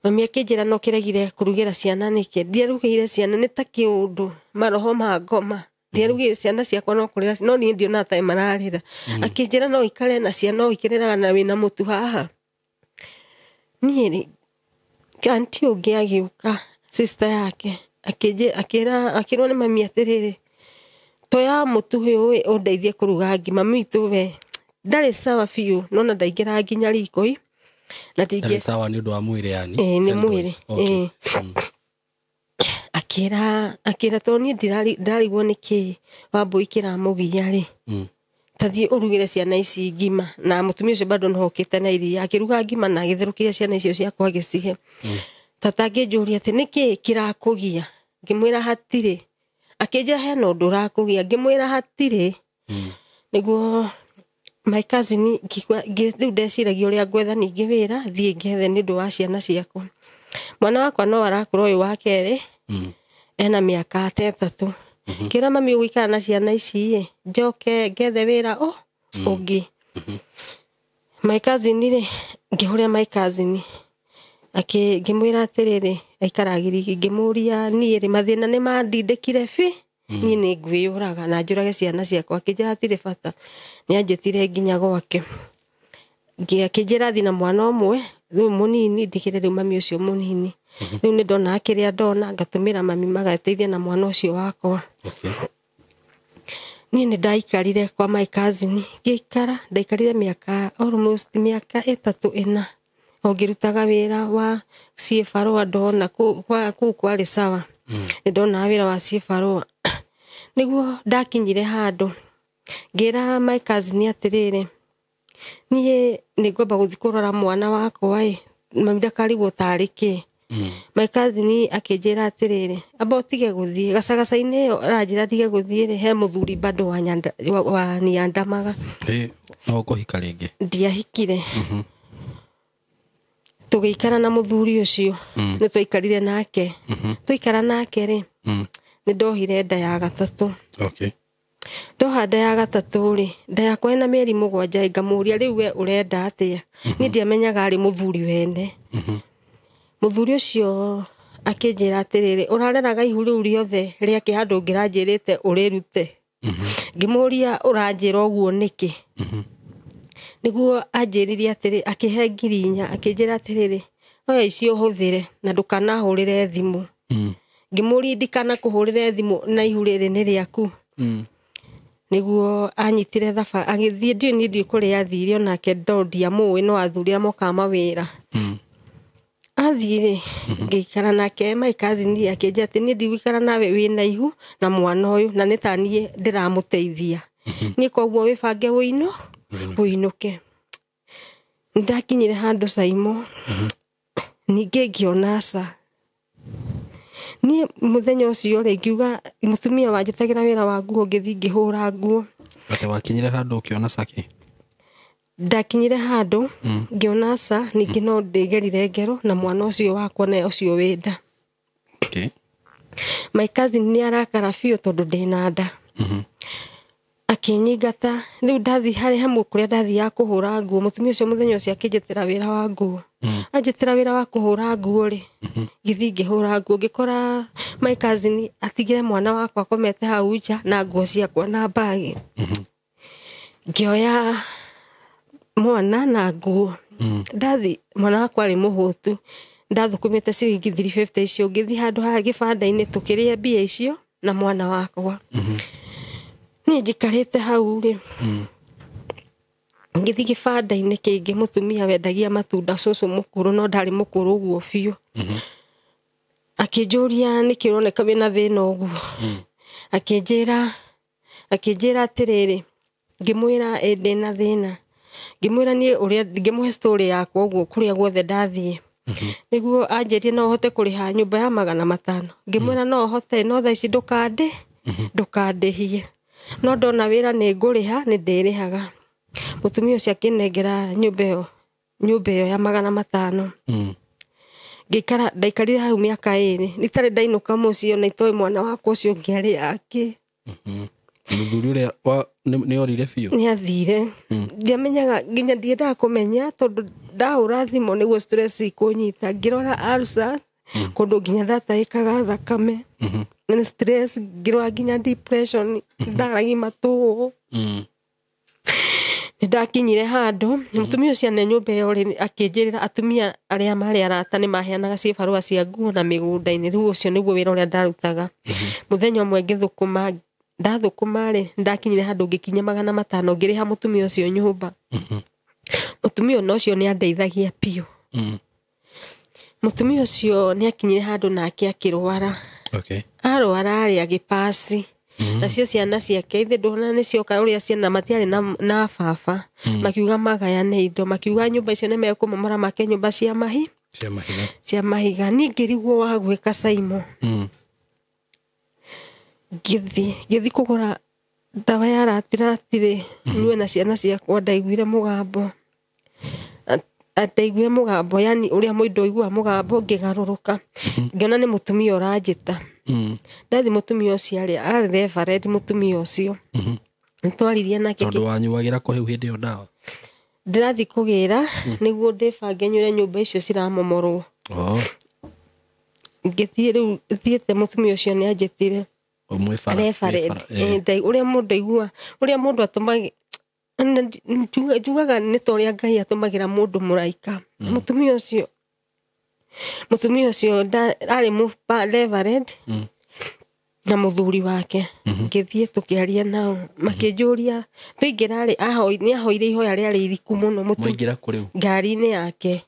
mami akĩnjĩra no kĩregire kũrugĩra ciana nĩkĩ ndiarugĩire ciana nĩ ta kĩũndũ maroho ma ngoma ndiarugĩire ciana ciakwa no kũrĩra no niĩ ndionaga ta mararĩra akĩnjĩra no ikare na ciana no ikĩrĩraga na wĩna mũtu haha niĩ rĩ anti ũngĩ agĩũka sister yake akĩrwo nĩ mami atĩrĩrĩ toya mũtu ũyũ ũndeithie kũruga ngima mami witũ we ndarĩ sawa biũ nona ndaingĩraga nginya riko na ndingĩ sawa nĩ ũndũ wa mwĩrĩ yani nĩ mwĩrĩ akĩra tondũ niĩ ndirarigwo nĩ kĩĩ Wambũi kĩramũgia rĩ tathiĩ ũrugĩre ciana ici ngima na mũtumia ũcio bado nĩhokĩte na iria akĩruga ngima na agĩtherũkĩria ciana icio ciakwa agĩcihe tata akĩnjũria atĩ nĩkĩĩ kĩrakũgia ngĩmwĩra hatirĩ akĩnjĩra hena ũndũ ũrakũgia ngĩmwĩra hatirĩ nĩguo my cousin rĩu ndeciragia ũrĩa ngwetha ningĩ wĩra thiĩ ngethe nĩ ũndũ wa ciana ciakwa mwana wakwa no arakũra ũyũ wa kerĩ ena mĩaka ta ĩtatũ kĩra mami ũgũikara na ciana ici ĩ njoke ngethe wĩra ũngĩ my cousin rĩ ngĩhũrĩra my cousin ngĩmwĩra atĩrĩrĩ aikaraga Gĩrigi ngĩmũria niĩ rĩ mathĩna nĩ mandindĩkire bi niĩ nĩ ngwĩyũraga na njũrage ciana ciakwa akĩnjĩra hatirĩ bata nĩ anjĩtire nginya gwake akĩnjĩra thiĩ na mwana ũmwe rĩu mũnini ndigĩre rĩu mami ũcio mũnini rĩu nĩ ndonaga kĩrĩa ndona ngatũmĩra mami magateithia na mwana ũcio wakwa niĩ nĩ ndaikarire kwa my cousin ngĩikara ndaikarire mĩaka almost mĩaka 3 4 o ngĩrutaga wĩra wa ciĩbarũa ndona kũu kwarĩ sawa nĩ ndonaga wĩra wa ciĩbarũa nĩguo ndakinyire handũ ngĩra my cousin atĩrĩrĩ niĩ nĩ ngwamba gũthiĩ kũrora mwana wakwa ĩ mami ndakarigwo tarĩ kĩ my cousin akĩnjĩra atĩrĩrĩ amba ũtige gũthiĩ gacagaca-inĩ ĩyo aranjĩra ndige gũthiĩ rĩ he mũthuri bado waniandamaga no ũkũhika rĩngĩ ndiahikire tũgĩikara na mũthuri ũcio nĩ twaikarire nake twaikara nake rĩ nĩ ndohire nda ya gatatũ ndoha nda ya gatatũ rĩ nda yakwa ĩna mĩeri 7 ngamũria rĩu we ũrenda atĩa niĩ ndiamenyaga arĩ mũthuri wene mũthuri ũcio akĩnjĩra atĩrĩrĩ ũrareraga ihu rĩu rĩothe rĩake handũ ũngĩranjĩrĩte ũrĩrute ngĩmũria ũranjĩra ũguo nĩkĩ nĩguo anjĩrire atĩrĩ akĩhe 4,000 akĩnjĩra atĩrĩrĩ oya icio ũhũthĩre na ndũkanahũrĩre thimũ ngĩmũria ndikanakũhũrĩre thimũ na ihu rĩrĩ nĩ rĩaku nĩguo anyitire thabarĩ agĩthiĩ ndiũĩ niĩ ndiũĩ kũrĩa athire onake ndiamũĩ no athuri arĩa mokaga mawĩra athiĩ rĩ ngĩikara nake my cousin akĩnjĩra atĩ niĩ ndigũikara nawe wĩna ihu na mwana ũyũ na nĩ ta niĩ ndĩramũteithia niĩ koguo wĩbange wĩinũke nĩndakinyire handũ Saimo ningĩ ngĩona aca niĩ mũthenya ũcio rĩ ngiuga mũtumia wanjĩtagĩra wĩra wa nguo ngĩthiĩ ngĩhũra nguo atĩ wakinyire handũ ũkĩona caki ndakinyire handũ ngĩona aca ningĩ no ndĩgerire ngero na mwana ũcio wakwa na ũcio wĩ nda my cousin nĩ arakara biũ tondũ ndĩna nda akĩnyingata rĩu ndathiĩ harĩ hamwe kũrĩa ndathiaga kũhũra nguo mũtumia ũcio mũthenya ũcio akĩnjĩtĩra wĩra wa nguo anjĩtĩra wĩra wa kũhũra nguo rĩ ngĩthiĩ ngĩhũra nguo ngĩkora my cousin atigire mwana wakwa akomete hau nja na nguo ciakwa na mbagi ngĩoya mwana na nguo ndathi mwana wakwa arĩ mũhũtu Ndathũkũmĩte ciringi 350 icio ngĩthiĩ handũ ha gĩbanda-inĩ tũkĩrĩa mbia icio na mwana wakwa. Niĩ njikarĩte hau rĩ, ngĩthiĩ gĩbanda-inĩ kĩngĩ mũtumia wendagia matunda cũcũ mũkũrũ no ndarĩ mũkũrũ ũguo biũ. Akĩnjũria nĩkĩ ũroneka wĩna thĩna ũguo. Akĩnjĩra atĩrĩrĩ, ngĩmwĩra ĩ ndĩna thĩna. Ngĩmwĩra niĩ ũrĩa ngĩmũhe story yakwa ũguo kũrĩa guothe ndathiĩ. Nĩguo anjĩrie no hote kũrĩha nyũmba ya 500. Ngĩmwĩra no hote no thaa ici ndũkandĩhie. No ndona wĩra nĩ ngũrĩha nĩ ndĩrĩhaga. Mũtumia ũcio akĩnengera nyũmba ĩyo ya 500. Ngĩikara ndaikarire hau mĩaka 2 itarĩ ndainũka mũciĩ ona itoĩ mwana wakwa ũcio ũngĩ arĩ ake. Mũthuri ũrĩa nĩ orire biũ? Nĩ athire. Ndiamenyaga nginya ndiendaga kũmenya tondũ ndahũra thimũ nĩguo stress ikũnyita. Ngĩrora ulcer kũndũ nginya ndatahĩkaga thakame. Nĩ stress ngĩrora nginya depression ndaragima tũũ. Nĩ ndakinyire handũ mũtumia ũcio ane nyũmba ĩyo rĩ akĩnjĩrĩra atumia arĩa marĩ arata nĩ maheanaga cibarũa cia nguo na mĩgũnda-inĩ. Rĩu ũcio nĩguo wĩra ũrĩa ndarutaga. Mũthenya ũmwe ngĩthũkũma ndathũkũma rĩ ndakinyire handũ ngĩkinya 500 ngĩrĩha mũtumia ũcio nyũmba. Mũtumia ona ũcio nĩ andeithagia biũ. Mũtumia ũcio nĩ akinyire handũ nake akĩrwara. Arwara rĩ agĩpasi. Nacio ciana ciake ithe ndona nĩ cioka ũrĩa ciana matiarĩ na baba. Makiuga magayane indo makiuga nyũmba icio nĩ mekũmomora make nyũmba cia mahiga. Cia mahiga. Niĩ ngĩrigwo wa gwĩka Saimo. Ngĩthiĩ kũgũra ndawa ya ratiratirĩ nyue na ciana ciakwa ndaiguire mũgambo. Ndaiguire mũgambo yani ũrĩa mũndũ aiguaga mũgambo ngĩgarũrũka. Ngĩona nĩ mũtumia ũranjĩta. Ndathi mũtumia ũcio arĩ reverend mũtumia ũcio. Nĩtwaririe nake tondũ wanyuagĩra kũ rĩu hĩndĩ ĩyo ndawa? Ndĩrathiĩ kũgĩra nĩguo ndĩbange nyure nyũmba icio ciramomorwo. Ngĩthiĩ rĩu thiĩte mũtumia ũcio nĩ anjĩtire. Reverend. Ũrĩa mũndũ aigua ũrĩa mũndũ atũmagĩra njugaga nĩ ta ũrĩa Ngai atũmagĩra mũndũ mũraika. Mũtumia ũcio arĩ reverend na mũthuri wake. Ngĩthiĩ tũkĩaria nao makĩnjũria tũingĩra rĩ nĩ ahoire ihoya rĩarĩ iriku mũno. Mũingĩra kũ rĩu? Ngari-inĩ yake.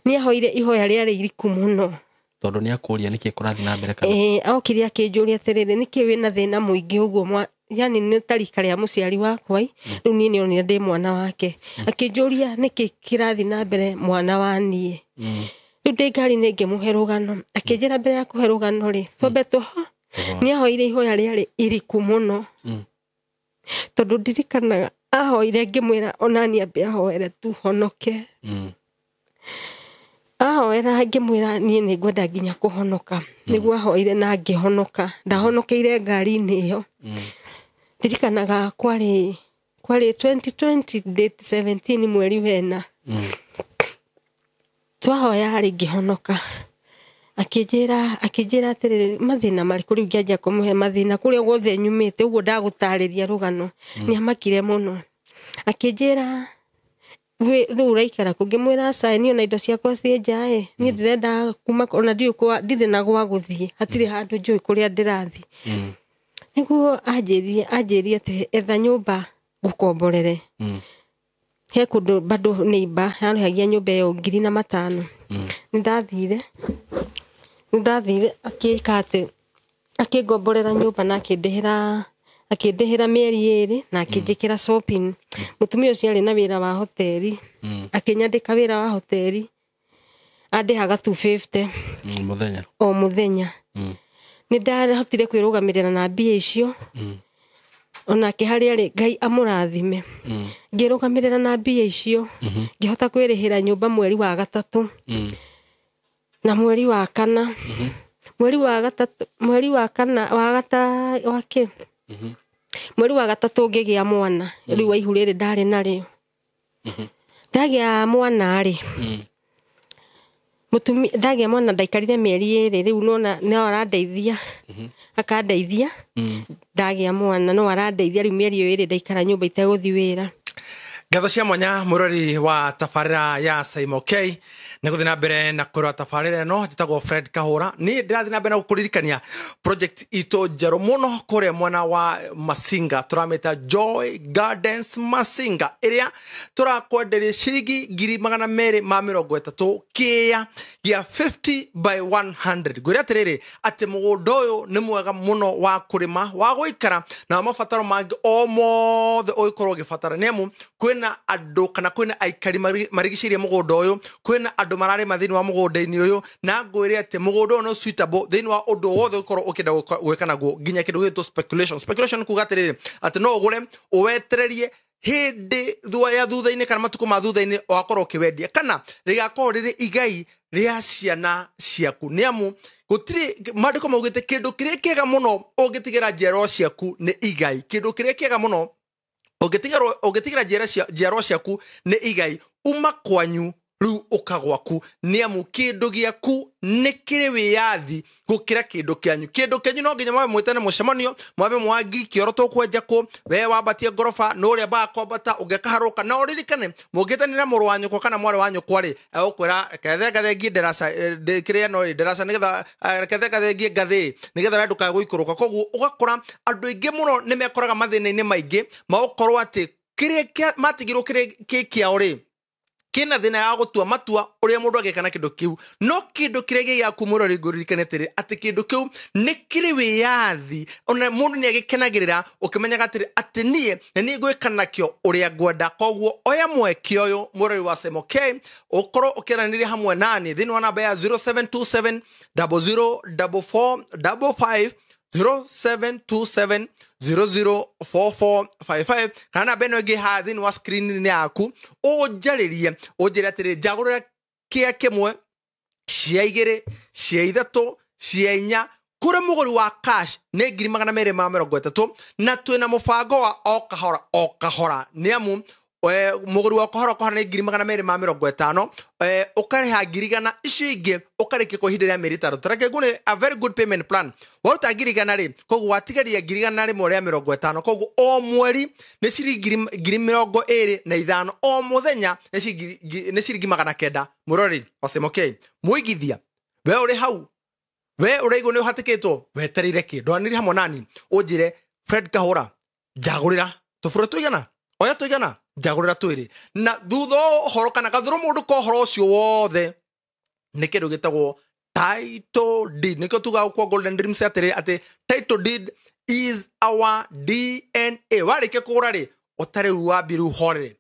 Nĩ ahoire ihoya rĩarĩ iriku mũno. Tondũ nĩ akũria nĩkĩ kũrathiĩ na mbere kana? Okire akĩnjũria atĩrĩrĩ nĩkĩ wĩna thĩna mũingĩ ũguo yani nĩ ta rika rĩa mũciari wakwa rĩu niĩ nĩonire ndĩ mwana wake. Akĩnjũria nĩkĩ kĩrathiĩ na mbere mwana wa niĩ. Rĩu ndĩ ngari-inĩ ngĩmũhe rũgano. Akĩnjĩra mbere ya kũhe rũgano rĩ twambe tũho. Nĩ ahoire ihoya rĩarĩ iriku mũno. Tondũ ndirikanaga ahoire ngĩmwĩra onani ambe ahoere tu honoke. Ahoera ngĩmwĩra niĩ nĩ ngwenda nginya kũhonoka. Nĩguo ahoire na ngĩhonoka. Ndahonokeire ngari-inĩ ĩyo. Ndirikanaga kwarĩ 2020 date 17 mweri wena. Twahoya rĩ ngĩhonoka. Akĩnjĩra atĩrĩrĩ mathĩna marĩkũ rĩu ngĩanjia kũmũhe mathĩna kũrĩa guothe nyumĩte ũguo ndagũtarĩria rũgano. Nĩ amakire mũno. Akĩnjĩra rĩu ũraikara kũ? Ngĩmwĩra aca niĩ ona indo ciakwa ciĩ nja ĩ niĩ ndĩrenda kuma ona ndirĩ na gwa gũthiĩ hatirĩ handũ njũĩ kũrĩa ndĩrathiĩ. Nĩguo anjĩrie atĩ etha nyũmba ngũkomborere. He kũndũ bado neighbor yarĩhagia nyũmba ĩyo 5,000. Nĩ ndathire akĩka atĩ akĩngomborera nyũmba na akĩndĩhĩra mĩeri 2 na akĩnjĩkĩra shopping. Mũtumia ũcio arĩ na wĩra wa hoteli. Akĩnyandĩka wĩra wa hoteli. Andĩhaga 250 mũthenya. O mũthenya. Nĩ ndahotire kwĩrũgamĩrĩra na mbia icio. Onake harĩa arĩ Ngai amũrathime. Ngĩrũgamĩrĩra na mbia icio. Ngĩhota kwĩrĩhĩra nyũmba mweri wa 3. Na mweri wa 4. Mweri wa 3 mweri wa 4 wa wa kĩ? Mweri wa 3 ngĩgĩa mwana. Rĩu wa ihu rĩrĩ ndarĩ narĩo. Ndagĩa mwana rĩ. Mũtumia ndagĩa mwana ndaikarire mĩeri 2 rĩu nona no arandeithia. Akandeithia. Ndagĩa mwana no arandeithia rĩu mĩeri 2 ndaikara nyũmba itegũthiĩ wĩra. Ngatho cia mwanya mũrori wa tabarĩra ya Saimo K Nĩ gũthiĩ na mbere na kwĩrora tabarĩra ĩno. Njĩtagwo Fred Kahũra. Niĩ ndĩrathiĩ na mbere na gũkũririkania project itũ njerũ mũno kũrĩa mwena wa Masinga, tũramĩta Joy Gardens Masinga, ĩrĩa tũrakwenderia ciringi 230,000 kĩa gĩa 50 by 100. Ngwĩre atĩrĩrĩ atĩ mũgũnda ũyũ nĩ mwega mũno wa kũrĩma, wa gũikara na wa mabataro mangĩ o mothe ũngĩkorwo ũgĩbatara, nĩ amu kwĩna andũ kana kwĩna aikari marigicĩirie mũgũnda ũyũ, kwĩna andũ mararĩma thĩinĩ wa mũgũnda-inĩ ũyũ, na ngwĩre atĩ mũgũnda ũyũ nĩ suitable thĩinĩ wa ũndũ wothe ũngĩkorwo ũkĩenda gwĩka naguo, nginya kĩndũ gĩgwĩtwo speculation. Speculation kuga atĩrĩrĩ atĩ no ũgũre ũwetererie hĩndĩ ya thutha-inĩ kana matukũ ma thutha-inĩ wakorwo ũkĩwendia, kana rĩgakorwo rĩrĩ igai rĩa ciana ciaku, nĩ amu gũtirĩ maandĩko maugĩte kĩndũ kĩrĩa kĩega mũno ũngĩtigĩra njiarwa ciaku nĩ igai. Kĩndũ kĩrĩa kĩega mũno ũngĩtigĩra njiarwa ciaku nĩ igai, uma kwanyu rĩu ũka gwaku, nĩ amu kĩndũ gĩaku nĩ kĩrĩ wĩyathi gũkĩra kĩndũ kĩanyu. Kĩndũ kĩanyu no nginya mwambe mwĩtane mũcemanio, mwambe mwangi kĩoro tũkwenja kũ, we wambatie ngoroba nũ ũrĩa mbaga kwambata ũngĩkaharũka. Na ũririkane mũngĩtanĩra mũrũ wa nyũkwa kana mwarĩ wa nyũkwa rĩ, egũkwĩra reke thengathengie ndaraca, kĩrĩa no rĩ ndaraca, nĩgetha reke thengathengie ngathĩ nĩgetha we ndũkae gũikũrũka. Koguo ũgakora andũ aingĩ mũno nĩ mekoraga mathĩna-inĩ maingĩ magũkorwo atĩ kĩrĩa matigirwo kĩrĩ kĩ kĩao rĩ kĩna thĩna ya gũtua matua ũrĩa mũndũ angĩka na kĩndũ kĩu. No kĩndũ kĩrĩa gĩ gĩaku mũrori, ngũririkane atĩrĩ atĩ kĩndũ kĩu nĩ kĩrĩ wĩyathi, ona mũndũ nĩ agĩkenagĩrĩra ũkĩmenyaga atĩrĩ atĩ niĩ nĩ niĩ ngwĩka nakĩo ũrĩa ngwenda. Koguo oya mweke ũyũ mũrori wa Semo K, ũkorwo ũkĩaranĩria hamwe nani thĩinĩ wa namba ya 0727 0044 55, 0727 004455, kana namba ĩno ĩngĩ haha thĩinĩ wa screen-inĩ yaku, ũnjarĩrie ũnjĩre atĩrĩ njagũrĩra kĩa kĩmwe, cia igĩrĩ, cia ithatũ, cia inya. Kũrĩ mũgũri wa cash nĩ 230,000, na twĩna mũbango wa o kahora o kahora, nĩ amu mũgũri wa kahora kahora nĩ 250,000, ũkarĩha 100,000, icio ingĩ ũkarĩkia kwa ihinda rĩa mĩeri 5. Tareke ngũne a very good payment plan. Waruta 100,000 rĩ, koguo watigaria 150,000, koguo o mweri nĩ ciringi 25,000, o mũthenya nĩ ciringi 900. Mũrori wa Semo K, mũigithia we ũrĩ hau, we ũraigua nĩ ũhatĩkĩtwo, wetereire kĩ? Ndwanĩrie hamwe nani ũnjĩre Fred Kahũra njagũrĩra tũbũrũ tũigana, oya tũigana, njagũrĩra twĩrĩ. Na thutha wa ũhoro kana gathũrũ mũndũ ka ũhoro ũcio wothe nĩ kĩndũ gĩtagwo title deed. Nĩkĩo tugaga kwa Golden Dreams atĩrĩ atĩ title deed is our DNA. Warĩkia kũgũra rĩ, ũtarĩ rĩu wambie rĩu horere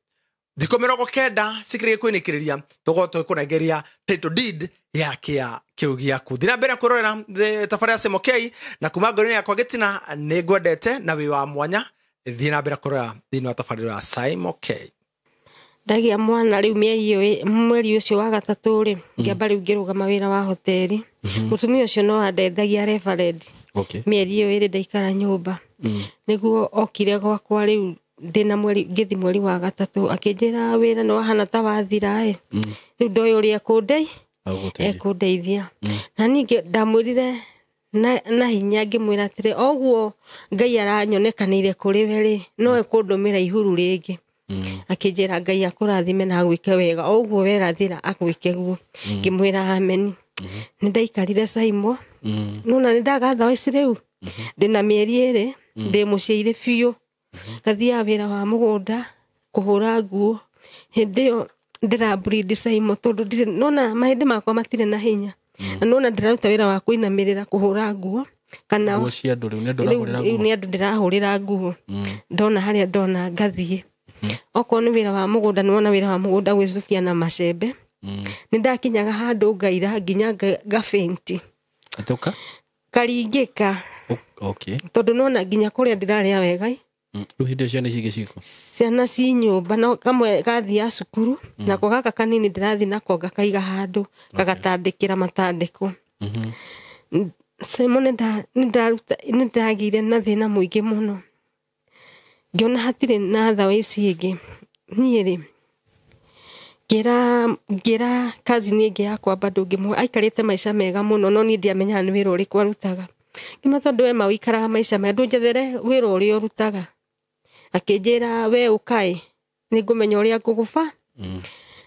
thikũ 90 cikĩrĩkia kwĩnĩkĩrĩria, tũgũkorwo tũgĩkũnengeria title deed ya kĩa kĩu gĩaku. Thiĩ na mbere kwĩrorera tabarĩra ya Semo K, na kuma ngoro-inĩ yakwa gĩtina nĩ ngwendete na wĩ wa mwanya. Thiĩ na mbere kwĩrorera thĩinĩ wa tabarĩra ya Simo K. Ndagĩa mwana rĩu mĩeri ĩyo mweri ũcio wa gatatũ rĩ, ngĩamba rĩu ngĩrũgama wĩra wa hoteli. Mũtumia ũcio no andeithagia reverend. Mĩeri ĩyo ĩrĩ ndaikara nyũmba. Nĩguo okire gwakwa rĩu ndĩna mweri, ngĩthi mweri wa gatatũ, akĩnjĩra wĩra nĩ wahana ta wathira ĩ. Rĩu ndoĩ ũrĩa ekũndeithia. Na ningĩ ndamwĩrire na hinya ngĩmwĩra atĩrĩ, oguo Ngai aranyonekanĩire kũrĩ we rĩ, no ekũndũmĩra ihuru rĩngĩ. Akĩnjĩra Ngai akũrathime na agwĩke wega, oguo werathĩra agwĩke guo. Ngĩmwĩra ameni. Nĩ ndaikarire Saimo. Nona nĩ ndagatha ici rĩu. Ndĩna mĩeri 2, ndĩ mũciĩ biũ. Ngathiaga wĩra wa mũgũnda, kũhũra nguo. Hĩndĩ ĩyo ndĩra Saimo tondũ ndirĩ, nona mahĩndĩ makwa matirĩ na hinya. Na nona ndĩraruta wĩra wa kũinamĩrĩra kũhũra nguo. Kana nguo cia andũ rĩu nĩ andũ ũrahũrĩra nguo? Rĩu nĩ andũ ndĩrahũrĩra nguo. Ndona harĩa ndona ngathiĩ. Okorwo nĩ wĩra wa mũgũnda, nĩwona wĩra wa mũgũnda gwĩcukia na macembe. Nĩ ndakinyaga handũ ngaira nginya ngabĩnti. Atoka? Karingĩka. Tondũ nona nginya kũrĩa ndĩrarĩa wega. Rĩu hĩndĩ ĩyo ciana ici ingĩ cikũ? Ciana ci nyũmba, no kamwe gathiaga cukuru, nako gaka kanini ndĩrathiĩ nako ngakaiga handũ, gagatandĩkĩra matandĩko. Saimo nĩ ndagĩire na thĩna mũingĩ mũno. Ngĩona hatirĩ na thawa ici ingĩ. Niĩ rĩ, ngĩra cousin ĩngĩ yakwa bado ngĩmũhe, aikarĩte maica mega mũno, no niĩ ndiamenyaga nĩ wĩra ũrĩkũ arutaga. Ngĩmwĩra tondũ we ma ũikaraga maica mega, ndũnjethere wĩra ũrĩa ũrutaga. Akĩnjĩra we ũkaĩ, nĩ ngũmenya ũrĩa ngũgũba.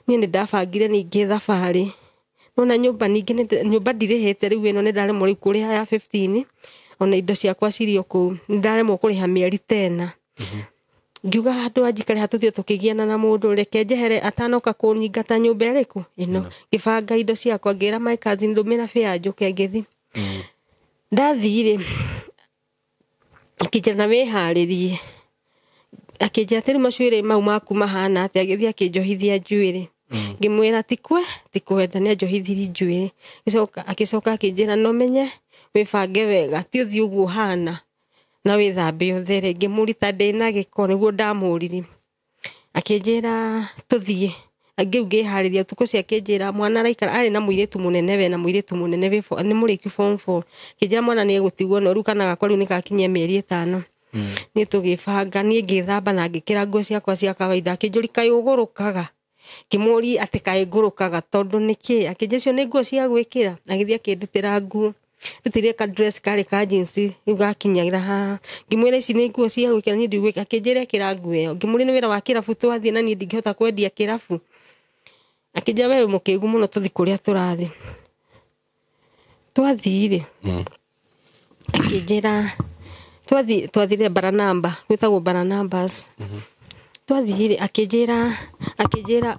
Niĩ nĩ ndabangire ningĩ thabarĩ Ona nyũmba ningĩ nyũmba ndirĩhĩte rĩu ĩno nĩ ndaremwo rĩu kũrĩha ya 15 ona indo ciakwa cirĩ o kũu nĩ ndaremwo kũrĩha mĩeri tena. Ngiuga handũ anjikare hatũthiĩ tũkĩgiana na mũndũ reke njehere atanoka kũnyingata nyũmba ĩrĩkũ ĩno. Ngĩbanga indo ciakwa ngĩra my cousin ndũmĩra fare njũke ngĩthiĩ. Ndathiĩ rĩ akĩnjĩra na wĩharĩrie, akĩnjĩra atĩ rĩu macuĩrĩ mau maku mahana atĩa, agĩthiĩ akĩnjohithia njuĩrĩ. Ngĩmwĩra tikwenda nĩ anjohithirie njuĩrĩ. Agĩcoka akĩnjĩra no menye wĩbange wega ti ũthiĩ ũguo ũhana na wĩthambe ũthere. Ngĩmũrita ndĩna gĩko nĩguo ndamũririe. Akĩnjĩra tũthiĩ. Ngĩu ngĩharĩria ũtukũ ũcio akĩnjĩra mwana araikara arĩ na mũirĩtu mũnene we na mũirĩtu mũnene nĩ mũrĩkiu form 4. Akĩnjĩra mwana nĩ egũtigwo no rĩu kana gakwa rĩu nĩ gakinyia mĩeri 5. Niĩ tũgĩbanga niĩ ngĩthamba na ngĩkĩra nguo ciakwa cia kawaida. Akĩnjũria kaĩ ũgũrũkaga? Ngĩmũũria atĩ kaĩ ngũrũkaga tondũ nĩkĩ? Akĩnjĩra icio nĩ nguo cia gwĩkĩra. Agĩthiĩ akĩndutĩra nguo. Ndutire ka dress karĩ ka jeans rĩu gakinyagĩra haha. Ngĩmwĩra ici nĩ nguo cia gwĩkĩra niĩ ndigwĩka. Akĩnjĩra ĩkĩra nguo ĩyo. Ngĩmũũria nĩ wĩra wa kĩrabu twathiĩ na niĩ ndingĩhota kwendia kĩrabu. Akĩnjĩra we wĩ mũkĩgu mũno tũthiĩ kũrĩa tũrathiĩ. Twathiĩ rĩ akĩnjĩra twathire Baranamba gwĩtagwo Baranambas. Twathiĩ rĩ akĩnjĩra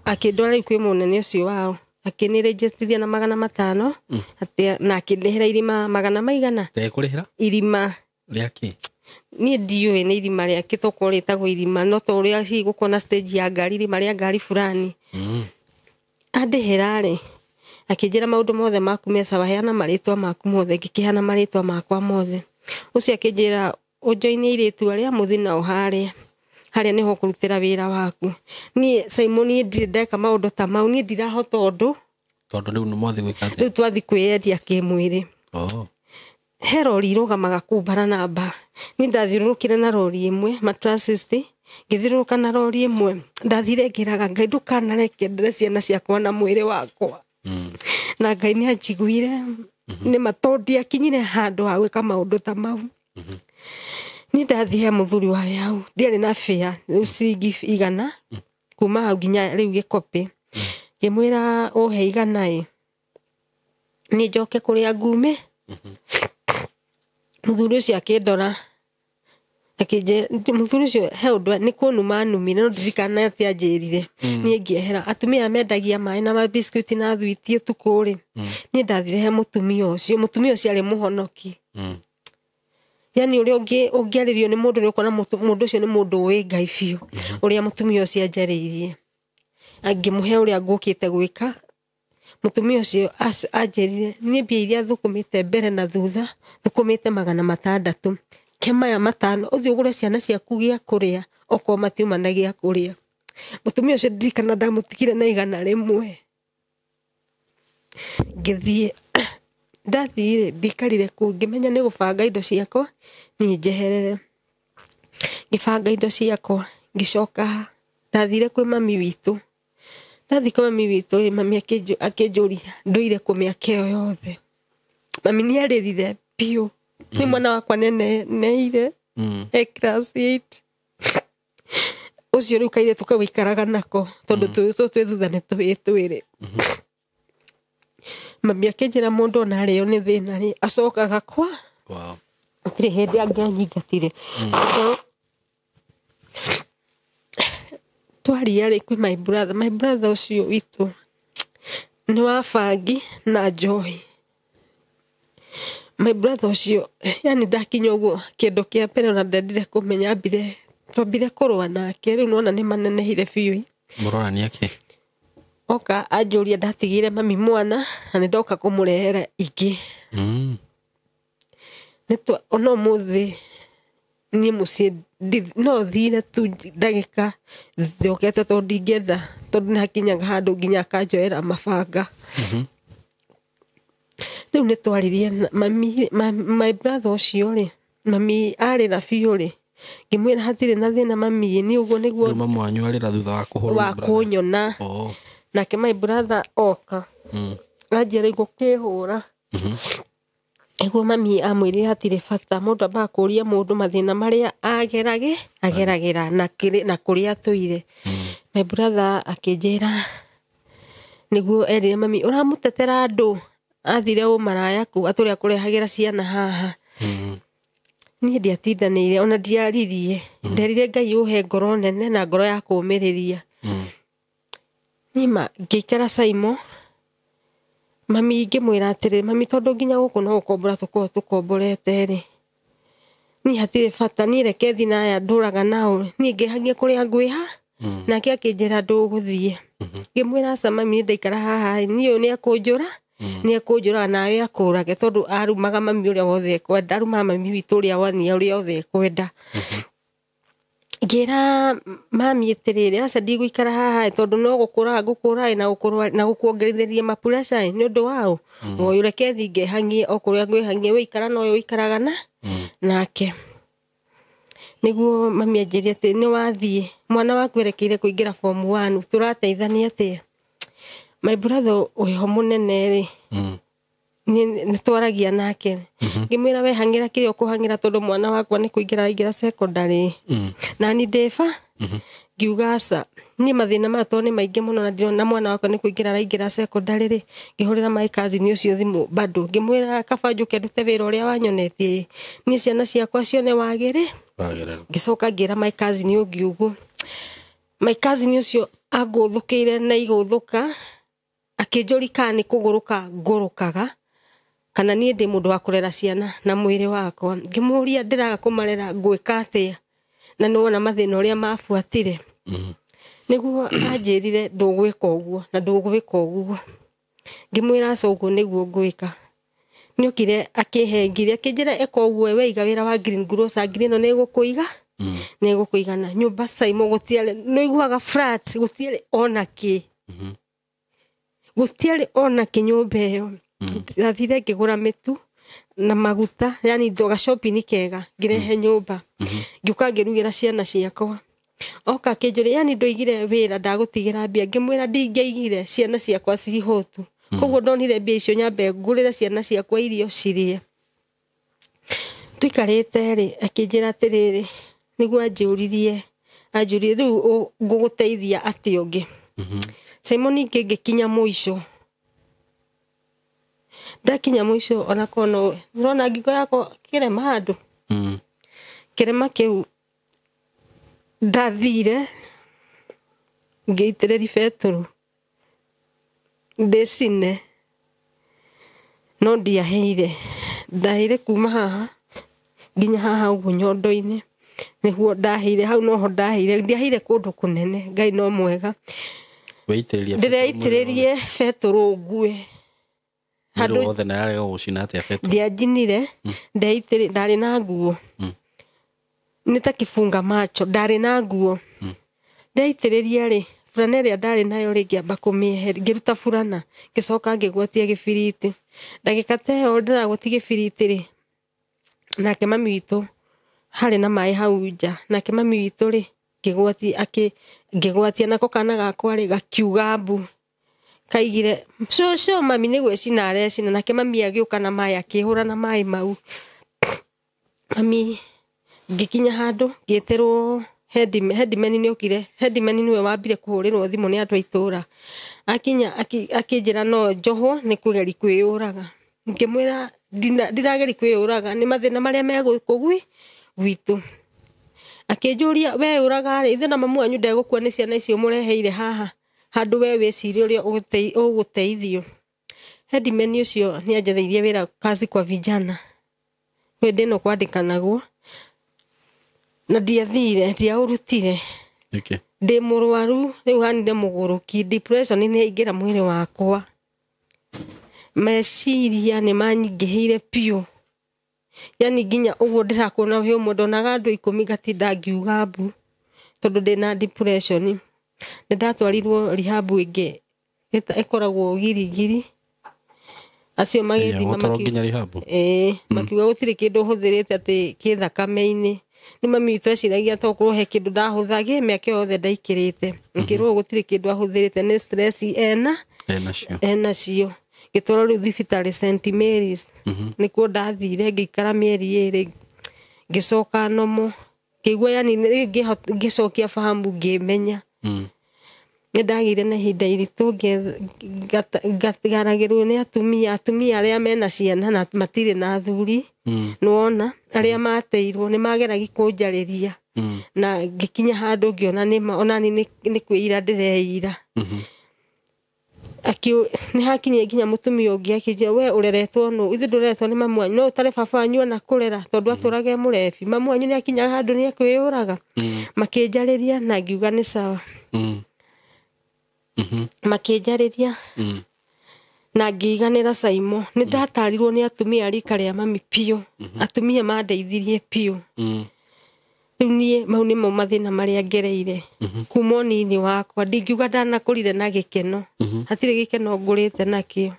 akĩndwara rĩu kwĩ mũnene ũcio wao. Akĩnĩrĩnjĩstithia na 500 atĩ na akĩndĩhĩra irima magana maigana. Ndekũrĩhĩra? Irima. Rĩa kĩ? Niĩ ndiũĩ nĩ irima rĩa kĩ tokorwo rĩtagwo irima no ta ũrĩa hihi gũkorwo na stage ya ngari irima rĩa ngari fulani. Andĩhĩra rĩ akĩnjĩra maũndũ mothe maku me sawa, heana marĩtwa maku mothe. Ngĩkĩheana marĩtwa makwa mothe. Ũcio akĩnjĩra ũnjoinie airĩtu arĩa mũthiĩ nao harĩa harĩa nĩho ũkũrutĩra wĩra waku. Niĩ Simon niĩ ndirĩ ndeka maũndũ ta mau, niĩ ndirahota ũndũ. Tondũ rĩu nĩ mwathiĩ gwĩka atĩa? Rĩu twathiĩ kwĩyendia kĩmwĩrĩ. He rori irũgamaga kũu Baranamba. Niĩ ndathiũrũrũkire na rori ĩmwe matracist, ngĩthiũrũrũka na rori ĩmwe. Ndathire ngĩraga Ngai ndũkanareke ndere ciana ciakwa na mwĩrĩ wakwa. Na Ngai nĩ anjiguire. Nĩ ma tondũ ndiakinyire handũ ha gwĩka maũndũ ta mau. Niĩ ndathiĩ he mũthuri warĩ hau, ndiarĩ na fare, rĩu ciringi 100 kuma hau nginya rĩu Gĩkopĩ. Ngĩmwĩra ũhe 100 ĩ niĩ njoke kũrĩa ngume. Mũthuri ũcio akĩndora akĩnjĩra, mũthuri ũcio he ũndũ nĩ kũnuma anumire no ndirikana atĩ anjĩrire. Niĩ ngĩehera. Atumia mendagia maĩ na mabiscuit na thwiti ũtukũ rĩ. Niĩ ndathire he mũtumia ũcio, mũtumia ũcio arĩ mũhonoki. Yani ũrĩa ũngĩarĩrio nĩ mũndũ nĩ ũkuona mũndũ ũcio nĩ mũndũ ũĩ Ngai biũ. Ũrĩa mũtumia ũcio anjarĩirie. Angĩmũhe ũrĩa ngũkĩte gwĩka. Mũtumia ũcio anjĩrire niĩ mbia iria thũkũmĩte mbere na thutha thũkũmĩte 600. Ke maya 5 ũthiĩ ũgũre ciana ciaku gĩa kũrĩa okorwo matiuma na gĩa kũrĩa. Mũtumia ũcio ndirikana ndamũtigire na 100. Ngĩthiĩ ndathiĩ rĩ ndikarire kũu ngĩmenya nĩ gũbanga indo ciakwa niĩ njeherere. Ngĩbanga indo ciakwa ngĩcoka ndathire kwĩ mami witũ. Ndathiĩ kwĩ mami witũ ĩ mami akĩnjũria ndũire kũ mĩaka ĩyo yothe. Mami nĩ arĩrire biũ. Nĩ mwana wakwa neneire e class 8. Ũcio rĩu kairĩtu kau aikaraga nako tondũ twĩ thutha nĩ tũhĩĩ twĩrĩ. Mami akĩnjĩra mũndũ ona arĩo nĩ thĩna rĩ acokaga kwa. Gũtirĩ hĩndĩ angĩanyingatire. Twaria rĩ kwĩ my brother, my brother ũcio witũ nĩ wa bangi na njohi. My brother ũcio yani ndakinya ũguo kĩndũ kĩa mbere ona ndendire kũmenya ambire twambire kũrũa nake rĩu nĩwona nĩ manenehire biũ. Mũrorania kĩ? Oka anjũria ndatigire mami mwana na nĩ ndoka kũmũrehera ingĩ. Ona ũmũthĩ niĩ mũciĩ no thire tu ndagĩka njokete tondũ ndingĩenda tondũ nĩ hakinyaga handũ nginya akanjoera mabanga. Rĩu nĩ twaririe na mami, my brother ũcio rĩ, mami arĩra biũ rĩ, ngĩmwĩra hatirĩ na thĩna mami, nĩ ũguo nĩguo. Rĩu mamu wanyu arĩra thutha wa kũhũrwo wa brother. Kũnyona. Nake my brother oka. Anjĩra rĩu gũkĩhũra. Nĩguo mami amwĩrire hatirĩ bata mũndũ ambaga kũũria mũndũ mathĩna marĩa ageragĩra na kũrĩa atũire. My brother akĩnjĩra Nĩguo erire mami ũramũtetera andũ athire ũmaraya kũu atũrĩa kũrehagĩra ciana haha. Niĩ ndiatindanĩire ona ndiaririe. Nderire Ngai ũhe ngoro nene na ngoro ya kũũmĩrĩria. Nima ngĩikara Saimo, mami ngĩmwĩra atĩrĩ, mami tondũ nginya gũkũ no gũkombora tũkoragwo tũkomborete rĩ, niĩ hatirĩ bata, niĩ reke thiĩ na aya ndũraga nao, niĩ ngĩhangia kũrĩa ngwĩha. Nake akĩnjĩra ndũgũthiĩ. Ngĩmwĩra aca mami, ndaikara haha niĩ ũyũ nĩekũnjũra, nĩekũnjũraga nawe akũrage, tondũ arumaga mami ũrĩa wothe ekwenda, arumaga mami witũ ũrĩa wania ũrĩa othe ekwenda. Ngĩra mami atĩrĩrĩ, aca ndigũikara haha tondũ no gũkũra ngũkũra na gũkuongereria mapureca nĩ ũndũ wao. Ũyũ reke thiĩ ngehang'ie o kũrĩa ngwĩhang'ie, we ikara na ũyũ ũikaraga na nake. Nĩguo mami anjĩrire atĩ nĩ wathiĩ, mwana waku erekeire kũingĩra form 1, tũrateithania atĩa? My brother wĩho mũnene rĩ, nĩ twaragia nake. Ngĩmwĩra we hang'ĩra kĩrĩa ũkũhang'ĩra tondũ mwana wakwa nĩ kũingĩra aingĩra secondary. Na ni ndĩba ngiuga aca, niĩ mathĩna maya tondũ nĩ maingĩ mũno na ndĩrona mwana wakwa nĩ kũingĩra araingĩra secondary rĩ, ngĩhũrĩra my cousin ũcio thimũ bado ngĩmwĩra kaba njũke ndute wĩra ũrĩa wanyonetie, niĩ ciana ciakwa cione wagĩrĩ. Ngĩcoka ngĩra my cousin ũngĩ ũguo. My cousin ũcio angũthũkĩire na igũthũka, akĩnjũria kana nĩ kũgũrũka ngũrũkaga kana niĩ ndĩ mũndũ wa kũrera ciana na mwĩrĩ wakwa. Ngĩmũria ndĩraga kũmarera ngwĩka atĩa, na nĩwona mathĩna ũrĩa mabuatire. Nĩguo anjĩrire ndũgwĩka ũguo na ndũgwĩka ũguo. Ngĩmwĩra aca ũguo nĩguo ngwĩka. Nĩokire akĩhe ngiri, akĩnjĩra ĩka ũguo we iga wĩra wa green grocer, ngiri ĩno nĩĩgũkũiga, nĩĩgũkũigana. Nyũmba Saimo gũtiarĩ, nĩũiguaga flat, gũtiarĩ ona kĩ. Gũtiarĩ ona kĩ nyũmba ĩyo. Ndathire ngĩgũra mĩtu na maguta, yani ndo gacopini kega, ngĩrehe nyũmba. Ngĩũka ngĩrugĩra ciana ciakwa. Oka akĩnjũria, yani ndoigire wĩra ndagũtigĩra mbia, ngĩmwĩra ndingĩaigire ciana ciakwa cihũtu. Koguo ndonire mbia icio nyambe ngũrĩre ciana ciakwa irio cirĩe. Tũikarĩte rĩ, akĩnjĩra atĩrĩrĩ, nĩguo anjũririe, anjũririe rĩu ngũgũteithia atĩa ũngĩ. Simon ningĩ ngĩkinya mũico. Ndakinya mũico ona kono ũrona ngingo yakwa kĩrema handũ. Kĩrema kĩu ndathire ngĩitĩrĩria betũrũ ndĩcine, no ndiaheire. Ndaheire kuma haha nginya haha ũguo nyondo-inĩ nĩguo ndaheire, hau noho ndaheire, ndiaheire kũndũ kũnene. Ngai no mwega. Ndĩreitĩrĩrie betũrũ ngue. Handũ wothe na yarega gũcina atĩa betũrũ? Ndianjinire, ndarĩ na nguo. Nĩ ta kĩbunga macho, ndarĩ na nguo. Ndeitĩrĩria rĩ, burana ĩrĩa ndarĩ nayo rĩ, ngĩamba kũmĩeheria, ngĩruta burana, ngĩcoka ngĩgwatia gĩbiriti. Ndagĩka ta ĩyo ndĩragwatia gĩbiriti rĩ, nake mami witũ harĩ na maĩ hau nja, nake mami witũ rĩ, ngĩgwatia nako kana gakwa rĩ, gakiuga mbu. Kaigire cũcũ mami nĩ gwĩcina arecina, nake mami agĩũka na maĩ akĩhũra na maĩ mau. Mami ngĩkinya handũ ngĩtĩrwo headman nĩokire, headman nĩwe wambire kũhũrĩrwo thimũ nĩ andũ a itũũra. Akinya akĩnjĩra no njohwo nĩ kũgeria kwĩyũraga. Ngĩmwĩra ndirageria kwĩyũraga, nĩ mathĩna marĩa me gũkũ gwitũ. Akĩnjũria we ũraga rĩ, ithe na mamu wanyu ndegũkua nĩ ciana icio mũreheire haha, handũ we wĩcirie ũrĩa ũgũteithio. Headman ũcio nĩanjetheirie wĩra kazi kwa vijana, hĩndĩ ĩno kwandĩkanagwo, na ndiathire, ndiaũrutire. Ndĩ mũrwaru rĩu hanire mũgũrũki, depression nĩ yaingĩra mwĩrĩ wakwa. Meciria nĩ manyingĩhĩire biũ. Yani nginya ũguo ndĩrakuona wĩ ũmwe, ndonaga andũ 10 ngatinda ngiuga mbu tondũ ndĩna depression. Nĩ ndatwarirwo rehab ĩngĩ ĩkoragwo Girigiri. Acio magĩthima makiuga gũtirĩ kĩndũ hũthĩrĩte atĩ kĩ thakame-inĩ. Nĩ mami witũ eciragia to korwo he kĩndũ ndahũthagĩra mĩaka yothe ndaikĩrĩte. Ngĩrwo gũtirĩ kĩndũ ahũthĩrĩte, nĩ stress enacio. Ngĩtwarwo rĩu thibitarĩ St Mary's. Nĩkuo ndathire ngĩikara mĩeri 2, ngĩcoka nomo. Ngĩigua yani ngĩcokia fahamu ngĩmenya. Nĩ ndagĩire na ihinda iritũ ngaragĩrwo nĩ atumia, atumia arĩa mena ciana na matirĩ na athuri. Nĩwona arĩa mateirwo nĩ mageragi kũnjarĩria. Na ngĩkinya handũ ngĩona nĩma onani nĩ kwĩira ndĩreira. Nĩ hakinyire nginya mũtumia ũngĩ akĩnjĩra, we ũreretwo nũ? Ithuĩ ndũreretwo nĩ mamu wanyu, no ũtare baba wanyu ona kũrera tondũ atũraga e mũrebi. Mamu wanyu nĩ akinyaga handũ nĩ ekwĩyũraga. Makĩnjarĩria na ngiuga nĩ sawa. Makĩnjarĩria na ngĩiganĩra Saimo. Nĩ ndatarirwo nĩ atumia a rika rĩa mami biũ. Atumia mandeithirie biũ. Rĩu niĩ mau nĩmo mathĩna marĩa ngereire kuma ũnini wakwa. Ndingiuga ndanakũrire na gĩkeno, hatirĩ gĩkeno ngũrĩte nakĩo.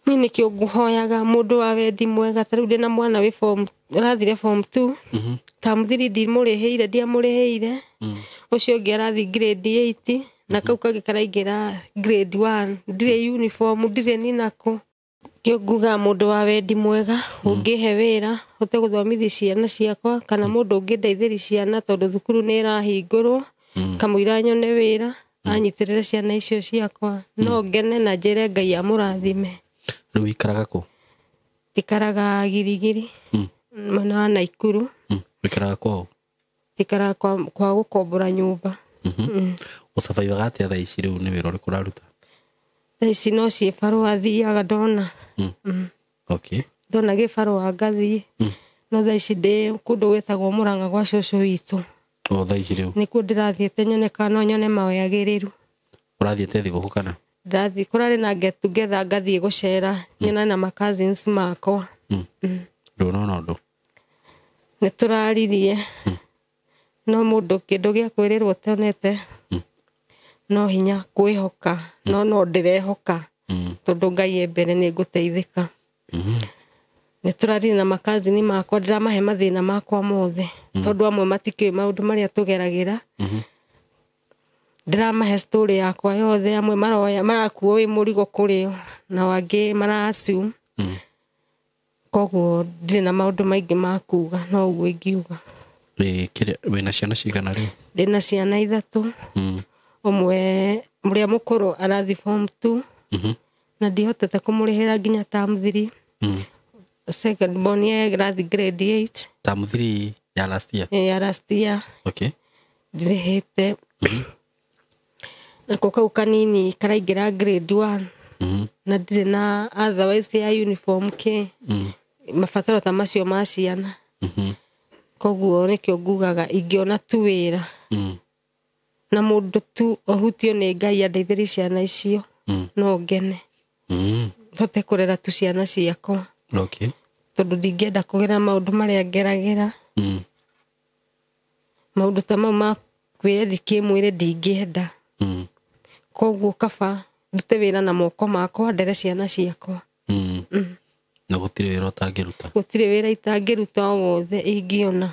Niĩ nĩkĩo ngũhoyaga mũndũ wa wendi mwega. Ta rĩu ndĩna mwana wĩ form, arathire form 2, term 3 ndimũrĩhĩire, ndiamũrĩhĩire. Ũcio ũngĩ arathiĩ grade 8 na kau kangĩ karaingĩra grade 1. Ndirĩ uniform, ndirĩ ninakũ. Kĩo ngugaga mũndũ wa wendi mwega ũngĩhe wĩra hote gũthomithia ciana ciakwa, kana mũndũ ũngĩndeithĩria ciana tondũ thukuru nĩ ĩrahingũrwo, kamũira nyone wĩra anyitĩrĩre ciana icio ciakwa, no ngene na njĩre Ngai amũrathime. Rĩu wĩikaraga kũ? Njikaraga Girigiri, mwena wa Naikuru. Wĩikaraga kwao? Njikaraga kwa gũkombora nyũmba. Ũcabaibaga atĩa thaa ici rĩu nĩ wĩra ũrĩkũ ũraruta? Thaa ici no ciĩbarũa thiaga ndona. Okay. Ndona gĩbarũa ngathiĩ. No thaa ici ndĩ kũndũ gwĩtagwo Mũrang'a gwa cũcũ witũ. O thaa ici rĩu? Nĩkuo ndĩrathiĩte nyone kana no nyone mawagĩrĩru. Ũrathiĩte thigũkũ kana? Ndathiĩ kũrarĩ na get together ngathiĩ gũcera nyonane na ma cousins makwa. Ndũnona ũndũ? Nĩ tũraririe. No mũndũ kĩndũ gĩa kwĩrĩrwo ũtonete no hinya kwĩhoka, no no ndĩrehoka tondũ Ngai e mbere nĩ ngũteithĩka. Nĩ tũraririe na makazini makwa, ndĩramahe mathĩna makwa mothe tondũ amwe matikĩũĩ maũndũ marĩa tũgeragĩra. Ndĩramahe story yakwa yothe, amwe maroya marakuo wĩ mũrigo kũrĩ o na angĩ mara assume. Koguo ndirĩ na maũndũ maingĩ ma kuga, no ũguo ingiuga. Wĩna ciana cigana rĩu? Ndĩna ciana ithatũ. Ũmwe ũrĩa mũkũrũ arathiĩ form 2 na ndihotete kũmũrĩhĩra nginya term 3. Second born ye arathiĩ grade 8. Term 3 ya last year? Ya last year. Okay. Ndirĩhĩte. Nako kau kanini karaingĩra grade 1 na ndirĩ na otherwise ya uniform kĩ mabataro ta macio ma ciana. Koguo nĩkĩo ngugaga ingĩona tu wĩra na mũndũ tu ũhutio nĩ Ngai andeithĩrie ciana icio no ngene. Hote kũrera tu ciana ciakwa. Okay. Tondũ ndingĩenda kũgera maũndũ marĩa ngeragĩra. Maũndũ ta mau ma kwĩyendi kĩmwĩrĩ ndingĩenda. Koguo kaba ndute wĩra na moko makwa ndere ciana ciakwa. Na gũtirĩ wĩra ũtangĩruta? Gũtirĩ wĩra itangĩruta o wothe ingĩona.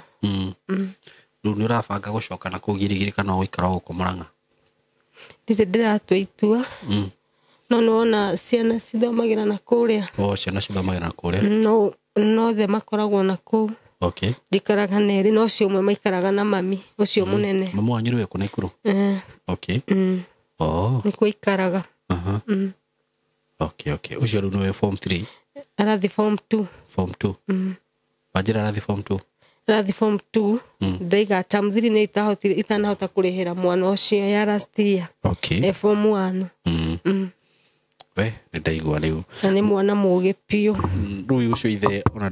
Rĩu nĩ ũrabanga gũcoka na kũu Girigiri kana ũgũikara o gũkũ Mũrang'a? Ndirĩ ndĩratua itua. No nĩwona ciana cithomagĩra na kũrĩa. O ciana cithomagĩra na kũrĩa? No othe makoragwo na kũu. Okay. Njikaraga na erĩ, no ũcio ũmwe maikaraga na mami, ũcio mũnene. Mamu wanyu rĩu e kũ Naikuru? Okay. Oh. Nĩkuo aikaraga. Okay, okay. Ũcio rĩu nĩwe form 3? Arathiĩ form 2. Form 2. Wanjĩra arathiĩ form 2? Arathiĩ form 2. Ndaiga term 3 nĩ itanahota kũrĩhĩra mwana ũcio ya last year. Okay. E form 1. We, nĩ ndaigua rĩu. Na nĩ mwana mũũgĩ biũ. Rĩu ũcio ithe ona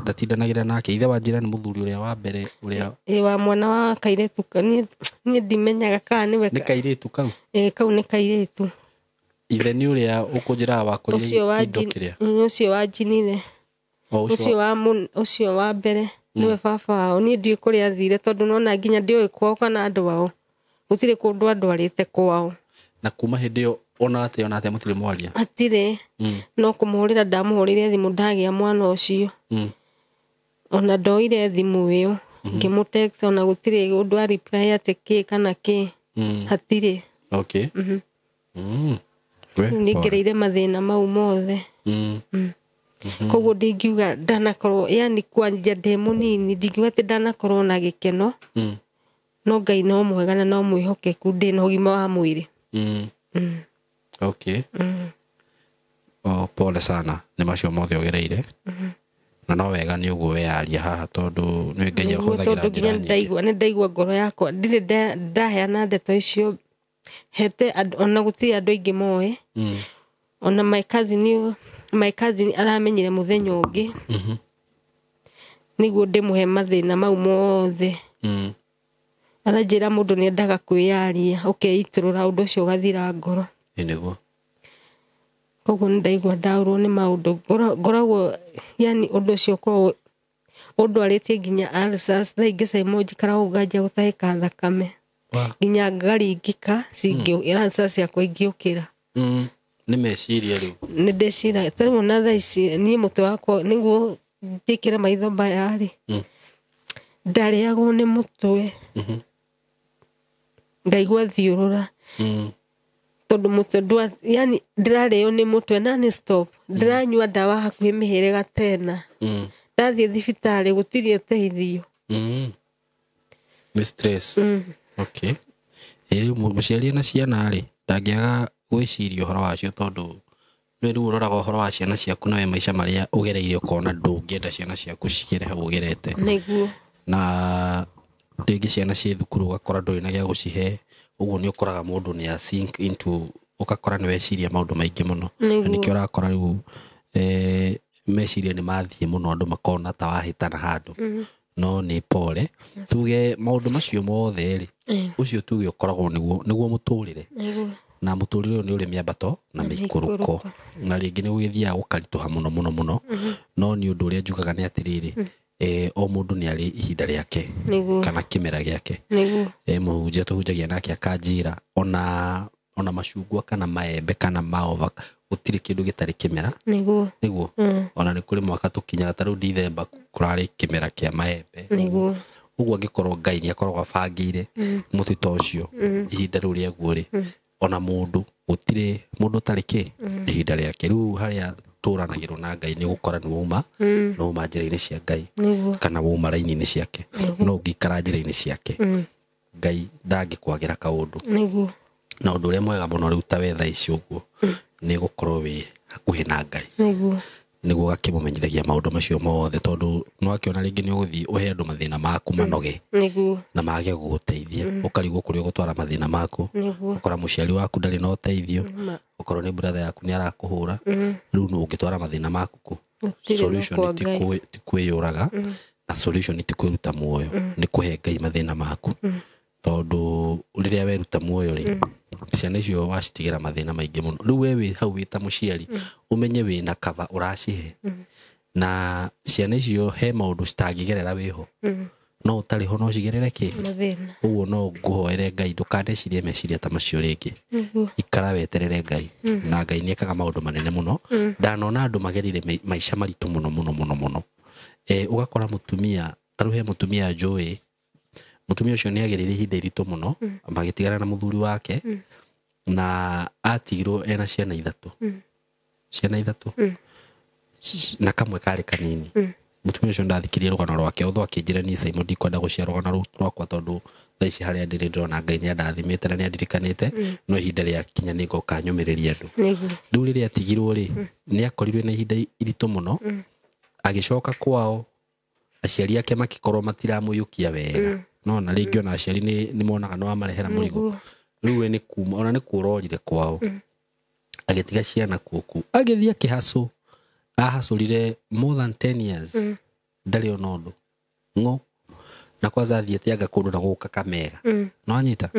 ndatindanagĩra nake. Ithe wanjĩra nĩ mũthuri ũrĩa wa mbere ũrĩa Ĩ, wa mwana wa kairĩtu niĩ ndimenyaga kana nĩwe Nĩ kairĩtu kau? Ĩ, kau nĩ kairĩtu. Ithe nĩ ũrĩa ũkũnjĩraga wakũrire indo kĩrĩa? Ũcio wa njinire. O, Ũcio wa mbere nĩwe baba wao. Niĩ ndiũĩ kũrĩa athire tondũ nona nginya ndiũĩ kwao kana andũ ao. Gũtirĩ kũndũ andwarĩte kwao. Na kuma hĩndĩ ĩyo ona atĩa, ona atĩa mũtirĩ mwaria? Hatirĩ. No kũmũhũrĩra ndamũhũrĩire thimũ ndagĩa mwana ũcio. Ona ndoire thimũ ĩyo ngĩmũtext, ona gũtirĩ ũndũ a reply atĩ kĩ kana kĩ. Hatirĩ. Okay. Rĩu nĩngereire mathĩna mau mothe. Koguo ndingiuga ndanakorwo, yani kwanja ndĩ mũnini ndingiuga atĩ ndanakorwo na gĩkeno. No Ngai no mwega na no mwĩhokeku, ndĩ na ũgima wa mwĩrĩ. Okay. Oh, pole sana nĩ macio mothe ũgereire, na no wega nĩ ũguo weyaria haha, tondũ nĩ Ngai Nĩguo, ahũthagĩra tondũ nginya njĩra nyingĩ. Nĩndaigua, nĩndaigua ngoro yakwa, ndirĩ ndaheana ndeto icio hete ona gũtirĩ andũ aingĩ moĩ. Ona my cousin aramenyire mũthenya ũngĩ nĩguo ndĩmũhe mathĩna mau mothe. Aranjĩra mũndũ nĩ endaga kwĩyaria, ũkeitũrũra, ũndũ ũcio ũgathira ngoro. Ĩ nĩguo. Koguo nĩ ndaigua ndaũrwo nĩ maũndũ. Ngoragwo yani ũndũ ũcio ũkoragwo ũndwarĩtie nginya ulcers. Thaa ingĩ Simon njikaraga ũguo nganjia gũtahĩka thakame, nginya ngaringĩka, ulcers ciakwa ingĩũkĩra. Nĩ meciria rĩu. Nĩ ndecira tarĩu ona thaa ici niĩ mũtwe wakwa, nĩguo njĩkĩre maitho maya rĩ, ndarĩagwo nĩ mũtwe, ngaigua thiũrũra, tondũ mũtwe ndwa, yani ndĩrarĩo nĩ mũtwe na nĩ stop. Ndĩranyua ndawa hakuhĩ mĩhĩrĩga tena. Ndathiĩ thibitarĩ gũtirĩ ũteithio. Nĩ stress. Okay. Ĩ rĩu mũciari na ciana rĩ, ndangĩaga gwĩciria ũhoro wacio, tondũ nĩ rĩu ũroraga ũhoro wa ciana ciaku, nawe maica marĩa ũgereire ũkona ndũngĩenda ciana ciaku cigere hau ũgerete. Na rĩngĩ ciana ciĩ thukuru, ũgakora ndũrĩ na gĩa gũcihe, ũguo nĩ ũkoraga mũndũ nĩ a sink into, ũgakora nĩ weciria maũndũ maingĩ mũno. Na nĩkĩo ũrakora rĩu meciria nĩ mathiĩ mũno, andũ makona ta wahĩtana handũ, no nĩ pole. Tuge maũndũ macio mothe rĩ, ũcio tuge ũkoragwo nĩguo mũtũrĩre. Na mũtũrĩre ũyũ nĩ ũrĩ mĩambato na mĩikũrũko. Mĩikũrũko. Na rĩngĩ nĩ gũgĩthiaga gũkaritũha mũno mũno mũno, no nĩ ũndũ ũrĩa njugaga nĩ atĩrĩrĩ, o mũndũ nĩ arĩ ihinda rĩake kana kĩmera gĩake. Mũhunjia tũhunjagia nake akanjĩra ona macungwa kana maembe kana maova, gũtirĩ kĩndũ gĩtarĩ kĩmera. Nĩguo. Ona nĩ kũrĩ mwaka tũkinyaga, ta rĩu Dithemba kũrarĩ kĩmera kĩa maembe. Ũguo angĩkorwo Ngai nĩ akoragwo abangĩire mũtĩ ta ũcio ihinda rĩu rĩaguo rĩ, ona mũndũ, gũtirĩ mũndũ ũtarĩ kĩ ihinda rĩake. Rĩu harĩa tũranagĩrwo na Ngai nĩ gũkora nĩ wauma njĩra-inĩ cia Ngai kana wauma raini-inĩ ciake. No ũngĩikara njĩra-inĩ ciake, Ngai ndangĩkwagĩra kaũndũ. Na ũndũ ũrĩa mwega mũno rĩu ta we thaa ici ũguo nĩ gũkorwo wĩ hakuhĩ na Ngai, nĩguo gakĩmũmenyithagia maũndũ macio mothe, tondũ nĩwakĩona rĩngĩ nĩ ũgũthiĩ ũhe andũ mathĩna maku manoge na mage gũgũteithia, ũkarigwo kũrĩa ũgũtwara mathĩna maku. Ũkora mũciari waku ndarĩ na ũteithio, okorwo nĩ brother yaku nĩ arakũhũra. Rĩu nũ ũngĩtwara mathĩna maku kũ? Gũtirĩ, no Solution kwa ti Ngai. ti kwĩyũraga, na solution ti kwĩruta muoyo, nĩ kũhe Ngai mathĩna maku, tondũ rĩrĩa weruta muoyo rĩ, ciana icio wacitigĩra mathĩna maingĩ mũno. Rĩu we wĩ hau wĩ ta mũciari, ũmenye wĩna kaba ũracihe, na ciana icio he maũndũ citangĩgerera wĩho, no ũtarĩ ho no cigerere kĩ? Mathĩna. Ũguo no ngũhoere Ngai ndũkanecirie meciria ta macio rĩngĩ. Ikara weterere Ngai, na Ngai nĩ ekaga maũndũ manene mũno. Ndanona andũ magereire maica maritũ mũno mũno mũno mũno. Ũgakora mũtumia, ta rĩu he mũtumia njũĩ, mũtumia ũcio nĩ agereire ihinda iritũ mũno magĩtigana na mũthuri wake, na atigirwo ena ciana ithatũ, ciana ithatũ, na kamwe karĩ kanini. Mũtumia ũcio ndathikirie rũgano rwake otho, akĩnjĩra, "Niĩ Simon ndikwenda gũcia rũgano rũu rwakwa, tondũ thaa ici harĩa ndĩrĩ ndĩrona Ngai nĩ andathimĩte na nĩ andirikanĩte, no ihinda rĩa kinya nĩ ngoka nyũmĩrĩrie andũ." Rĩu rĩrĩa atigirwo rĩ, nĩ akorirwe na ihinda iritũ mũno. Agĩcoka kwao, aciari ake makĩkorwo matiramũiyũkia wega, no na rĩngĩ ona aciari nĩ monaga nĩ wamarehera mũrigo. Rĩu we nĩ kuma ona nĩ kũrorire kwao, agĩtiga ciana kuo kũu, agĩthiĩ akĩhacũ, ahacũrire more than 10 years, ndarĩ ona ũndũ ng'o, na kwanza athiĩte anga kũndũ na gũka kamega no anyita,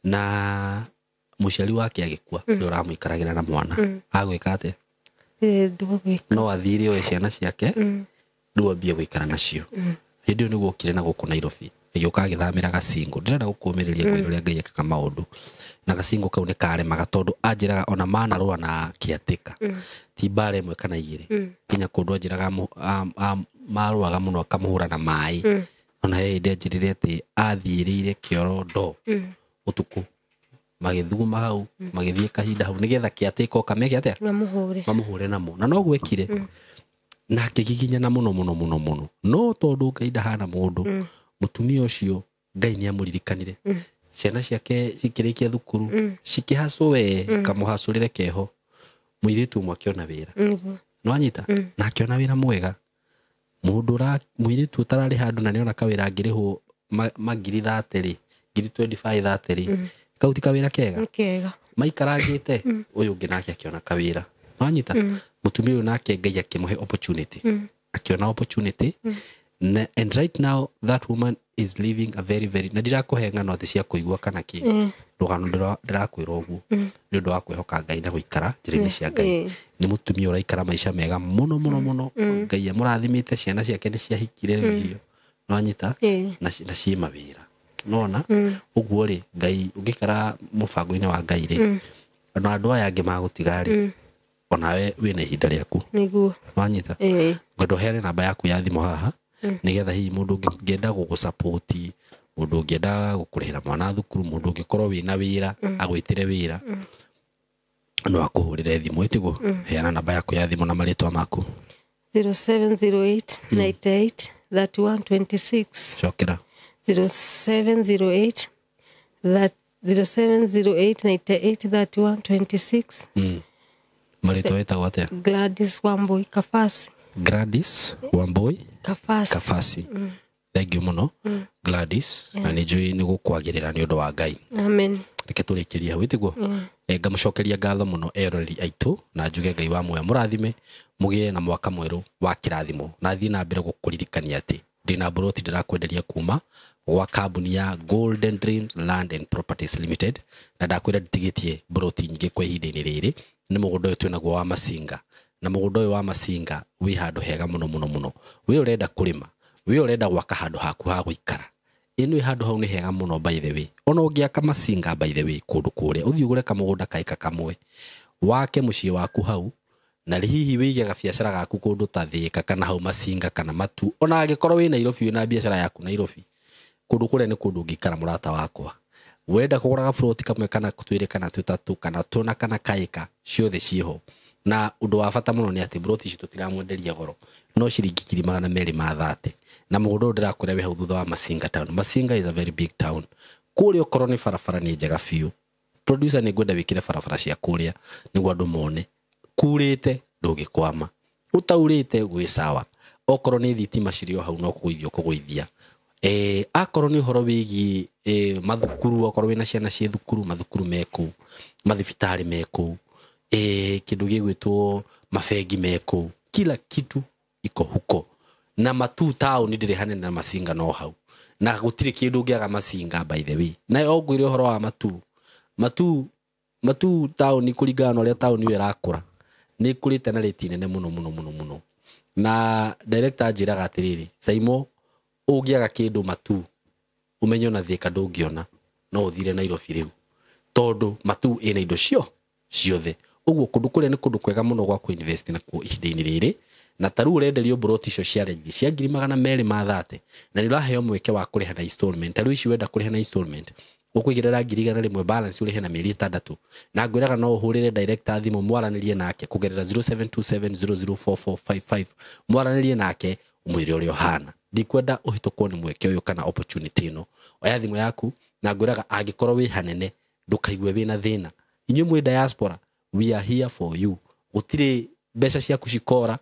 na mũciari wake agĩkua, ũrĩa ũramũikaragĩra na mwana agwĩka atĩa? Gũtirĩ ũndũ wa gwĩka. No athire oe ciana ciake, rĩu ambie gũikara nacio. Hĩndĩ ĩyo nĩguo okire na gũkũ Nairobi, agĩũka agĩthamĩra Gacingo. Ndĩrenda gũkũmĩrĩria ngwĩra ũrĩa Ngai ekaga maũndũ, na Gacingo kau nĩ karemaga, tondũ anjĩraga ona manarũa na kĩatĩka ti mbara ĩmwe kana igĩrĩ, nginya kũndũ anjĩraga marũaga mũno akamũhũra na maĩ. Ona he hĩndĩ anjĩrire atĩ athiĩrĩire kĩoro ndo ũtukũ, magĩthuguma hau, magĩthiĩ kahinda hau nĩgetha kĩatĩka oka meke atĩa? Mamũhũre. Mamũhũre namo, na no gwekire na akĩgiginyana mũno mũno mũno mũno, no tondũ Ngai ndahana mũndũ, mũtumia ũcio Ngai nĩ amũririkanire. Ciana ciake cikĩrĩkia thukuru cikĩhacwo we kamũhacũrĩre keho, mũirĩtu ũmwe akĩona wĩra. Nĩguo. Nĩwanyita? Na akĩona wĩra mwega. Mũndũ ũra mũirĩtu ũtararĩ handũ na nĩona kawĩra angĩrĩhwo mangiri 30 rĩ, ngiri 25 30 rĩ, kau ti kawĩra kega? Nĩ kega. Maikarangĩte ũyũ ũngĩ nake akĩona kawĩra. Nĩwanyita? Mũtumia ũyũ nake Ngai akĩmũhe opportunity. Akĩona opportunity. Na, and right now that woman is living a very very, na ndirakũhe ng'ano atĩ cia kũigua kana kĩ, rũgano ndĩrakwĩra ũguo nĩ ũndũ wa kwĩhoka Ngai na gũikara njĩra-inĩ cia Ngai. Nĩ mũtumia ũraikara maica mega mũno mũno mũno. Ngai amũrathimĩte, ciana ciake nĩ ciahikire rĩu icio. Nĩwanyita? Na ciĩ mawĩra. Nĩwona? Ũguo rĩ, Ngai ũngĩikara mũbango-inĩ wa Ngai rĩ, ona andũ aya angĩ magũtiga rĩ, onawe wĩna ihinda rĩaku. Nĩguo. Nĩwanyita? Ngwenda ũheane namba yaku ya thimũ haha, nĩgetha hihi mũndũ ũngĩenda gũgũsupport, mũndũ ũngĩenda gũkũrĩhĩra mwana thukuru, mũndũ ũngĩkorwo wĩna wĩra agwĩtĩre wĩra, no akũhũrĩre thimũ, ĩtiguo? Heana namba yaku ya thimũ na marĩtwa maku. 0708 98 31 26. Cokera. 0708 that 0708 98 31 26. Marĩtwa wĩtagwo atĩa? Gladys Wambui Kafasi. Gladys Wambui Kafasi. Kafasi. Thank you mũno Gladys, na nĩ njũĩ nĩ gũkwagĩrĩra nĩ ũndũ wa Ngai. Amen. Reke tũrĩkĩrie hau, ĩtiguo? Ngamũcokeria ngatho mũno eroreri aitũ, na njuge Ngai wa muoyo mũrathime, mũgĩe na mwaka mwerũ wa kĩrathimo, na thiĩ na mbere gũkũririkania atĩ ndĩna mburoti ndĩrakwenderia kuma gwa kambuni ya Golden Dreams Land and Properties Limited, na ndakwĩra nditigĩtie mburoti nyingĩ kwa ihinda-inĩ rĩrĩ. Nĩ mũgũnda ũyũ twĩnaguo wa Masinga, na mũgũnda ũyũ wa Masinga wĩ handũ hega mũno mũno mũno. Wĩ ũrenda kũrĩma, wĩ ũrenda gwaka handũ haku ha gũikara, ĩno handũ hau nĩ hega mũno by the way. Ona ũngĩaka Masinga by the way kũndũ kũrĩa, ũthiĩ ũgũre kamũgũnda kaĩka kamwe, wake mũciĩ waku hau, na hihi wĩige gabiacara gaku kũndũ ta Thĩka kana hau Masinga kana Matu. Ona angĩkorwo wĩ Nairobi wĩna biacara yaku Nairobi, kũndũ kũrĩa nĩ kũndũ ũngĩikara mũrata wakwa. Wenda kũgũra gaburoti kamwe kana twĩrĩ kana tũtatũ kana tũna kana kaĩka, ciothe ciĩho. Na ũndũ wa bata mũno nĩ atĩ buroti ici tũtiramwenderia goro, no ciringi ngiri magana merĩ ma thate. Na mũgũnda ũyũ ndĩrakwĩra wĩ hau thutha wa Masinga town. Masinga is a very big town. Kũrĩa okorwo nĩ barabara nĩ njega biũ. Producer nĩ ngwenda wĩkĩre barabara cia kũrĩa nĩguo andũ mone. Kurĩte ndũngĩkwama, ũtaurĩte gwĩ sawa. Okorwo nĩ thitima cirĩ o hau no kũgũithia ũkũgũithia. Akorwo nĩ ũhoro wĩgiĩ mathukuru, okorwo wĩna ciana ciĩ thukuru, mathukuru me kũu, mathibitarĩ me kũu, kĩndũ gĩgwĩtwo mabengi me kũu, kila kitu iko huko. Na Matu town ndĩrĩ hanene na Masinga no hau, na gũtirĩ kĩndũ ũngĩaga Masinga by the way. Na o ngwĩre ũhoro wa Matu, Matu, Matu town kũringana na ũrĩa town ĩyo ĩrakũra, nĩ ĩkũrĩte na rĩti nene mũno mũno mũno mũno. Na director anjĩraga atĩrĩrĩ, Saimo, ũngĩaga kĩndũ Matu ũmenye ona Thĩka ndũngĩona, no ũthire Nairobi rĩu, tondũ Matu ĩna indo ciothe. Ũguo kũndũ kũrĩa nĩ kũndũ kwega mũno gwa kũ-invest nakuo ihinda-inĩ rĩrĩ. Na ta rĩu ũrenderio mburoti icio cia raithi cia ngiri magana merĩ ma thate, na nĩ ũraheo mweke wa kũrĩha na installment. Ta rĩu ici wenda kũrĩha na installment, ũkũigĩrĩra ngiri igana rĩmwe balance ũrĩhe na mĩeri ĩtandatũ. Na ngwĩraga no ũhũrĩre director thimũ mwaranĩrie nake kũgerera 0727004455, mwaranĩrie nake ũmwĩre ũrĩa ũhana. Ndikwenda ũhĩtũkwo nĩ mweke ũyũ kana opportunity ĩno. Oya thimũ yaku, na ngwĩraga angĩkorwo wĩ hanene ndũkaigue wĩna thĩna. Inyuĩ mwĩ diaspora, we are here for you. Gũtirĩ mbeca ciaku cikora,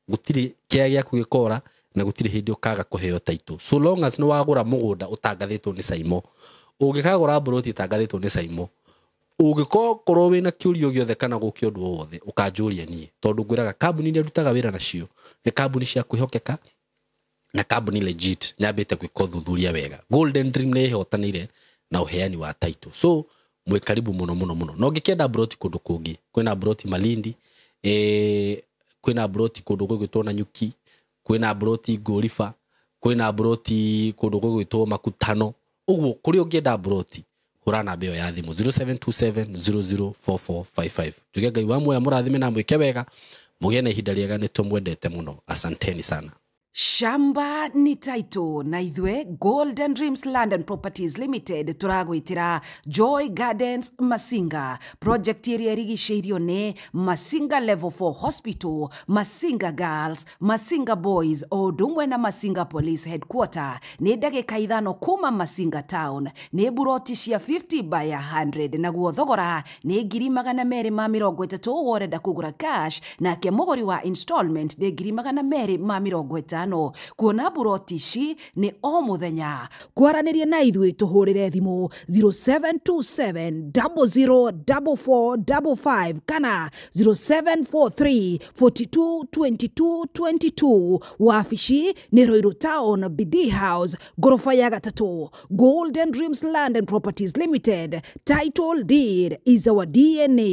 gũtirĩ kĩrĩa gĩaku gĩkora, na gũtirĩ hĩndĩ ũkaga kũheo title. So long as nĩ wagũra mũgũnda ũtangathĩtwo nĩ Saimo, ũngĩkagũra mburoti ĩtangathĩtwo nĩ Saimo, ũngĩkorwo wĩna kĩũria gĩothe kana gũkĩ ũndũ o wothe, ũkanjũria niĩ, tondũ ngwĩraga kambuni iria ndutaga wĩra nacio nĩ kambuni cia kwĩhokeka na kambuni legit. Nyambĩte gwĩka ũthuthuria wega. Golden Dream nĩ ĩhotanĩire na ũheani wa title, so mwĩ karibu mũno mũno mũno. Na ũngĩkĩenda mburoti kũndũ kũngĩ, kwĩna mburoti Malindi, kwĩna mburoti kũndũ gũgwĩtwo Nanyuki, kwĩna mburoti Ngũriba, kwĩna mburoti kũndũ gũgwĩtwo Makutano. Ũguo kũrĩa ũngĩenda mburoti, hũra namba ĩyo ya thimũ 0727004455. Njuge Ngai wa muoyo mũrathime na mwĩke wega, mũgĩe na ihinda rĩega, nĩ tũmwendete mũno. Asanteni sana. Shamba ni title na ithwe Golden Dreams Land and Properties Limited tũragwĩtĩra Joy Gardens Masinga, project ĩrĩa ĩrigicĩirio nĩ Masinga Level 4 Hospital, Masinga Girls, Masinga Boys o ũndũ ũmwe na Masinga Police Headquarter. Nĩ ndagĩka 5 kuma Masinga Town. Nĩ buroti cia 50 by 100, naguo thogora nĩ 230,000 worenda kũgũra cash, nake mũgũri wa installment nĩ 250,000. Kuona buroti ici nĩ o mũthenya. Kwaranĩria na ithuĩ tũhũrĩre thimũ 0727 004455 kana 0743 42 22 22. Wabici nĩ Ruiru Town, BD House, ngoroba ya 3. Golden Dreams Land and Properties Limited. Title deed is our DNA.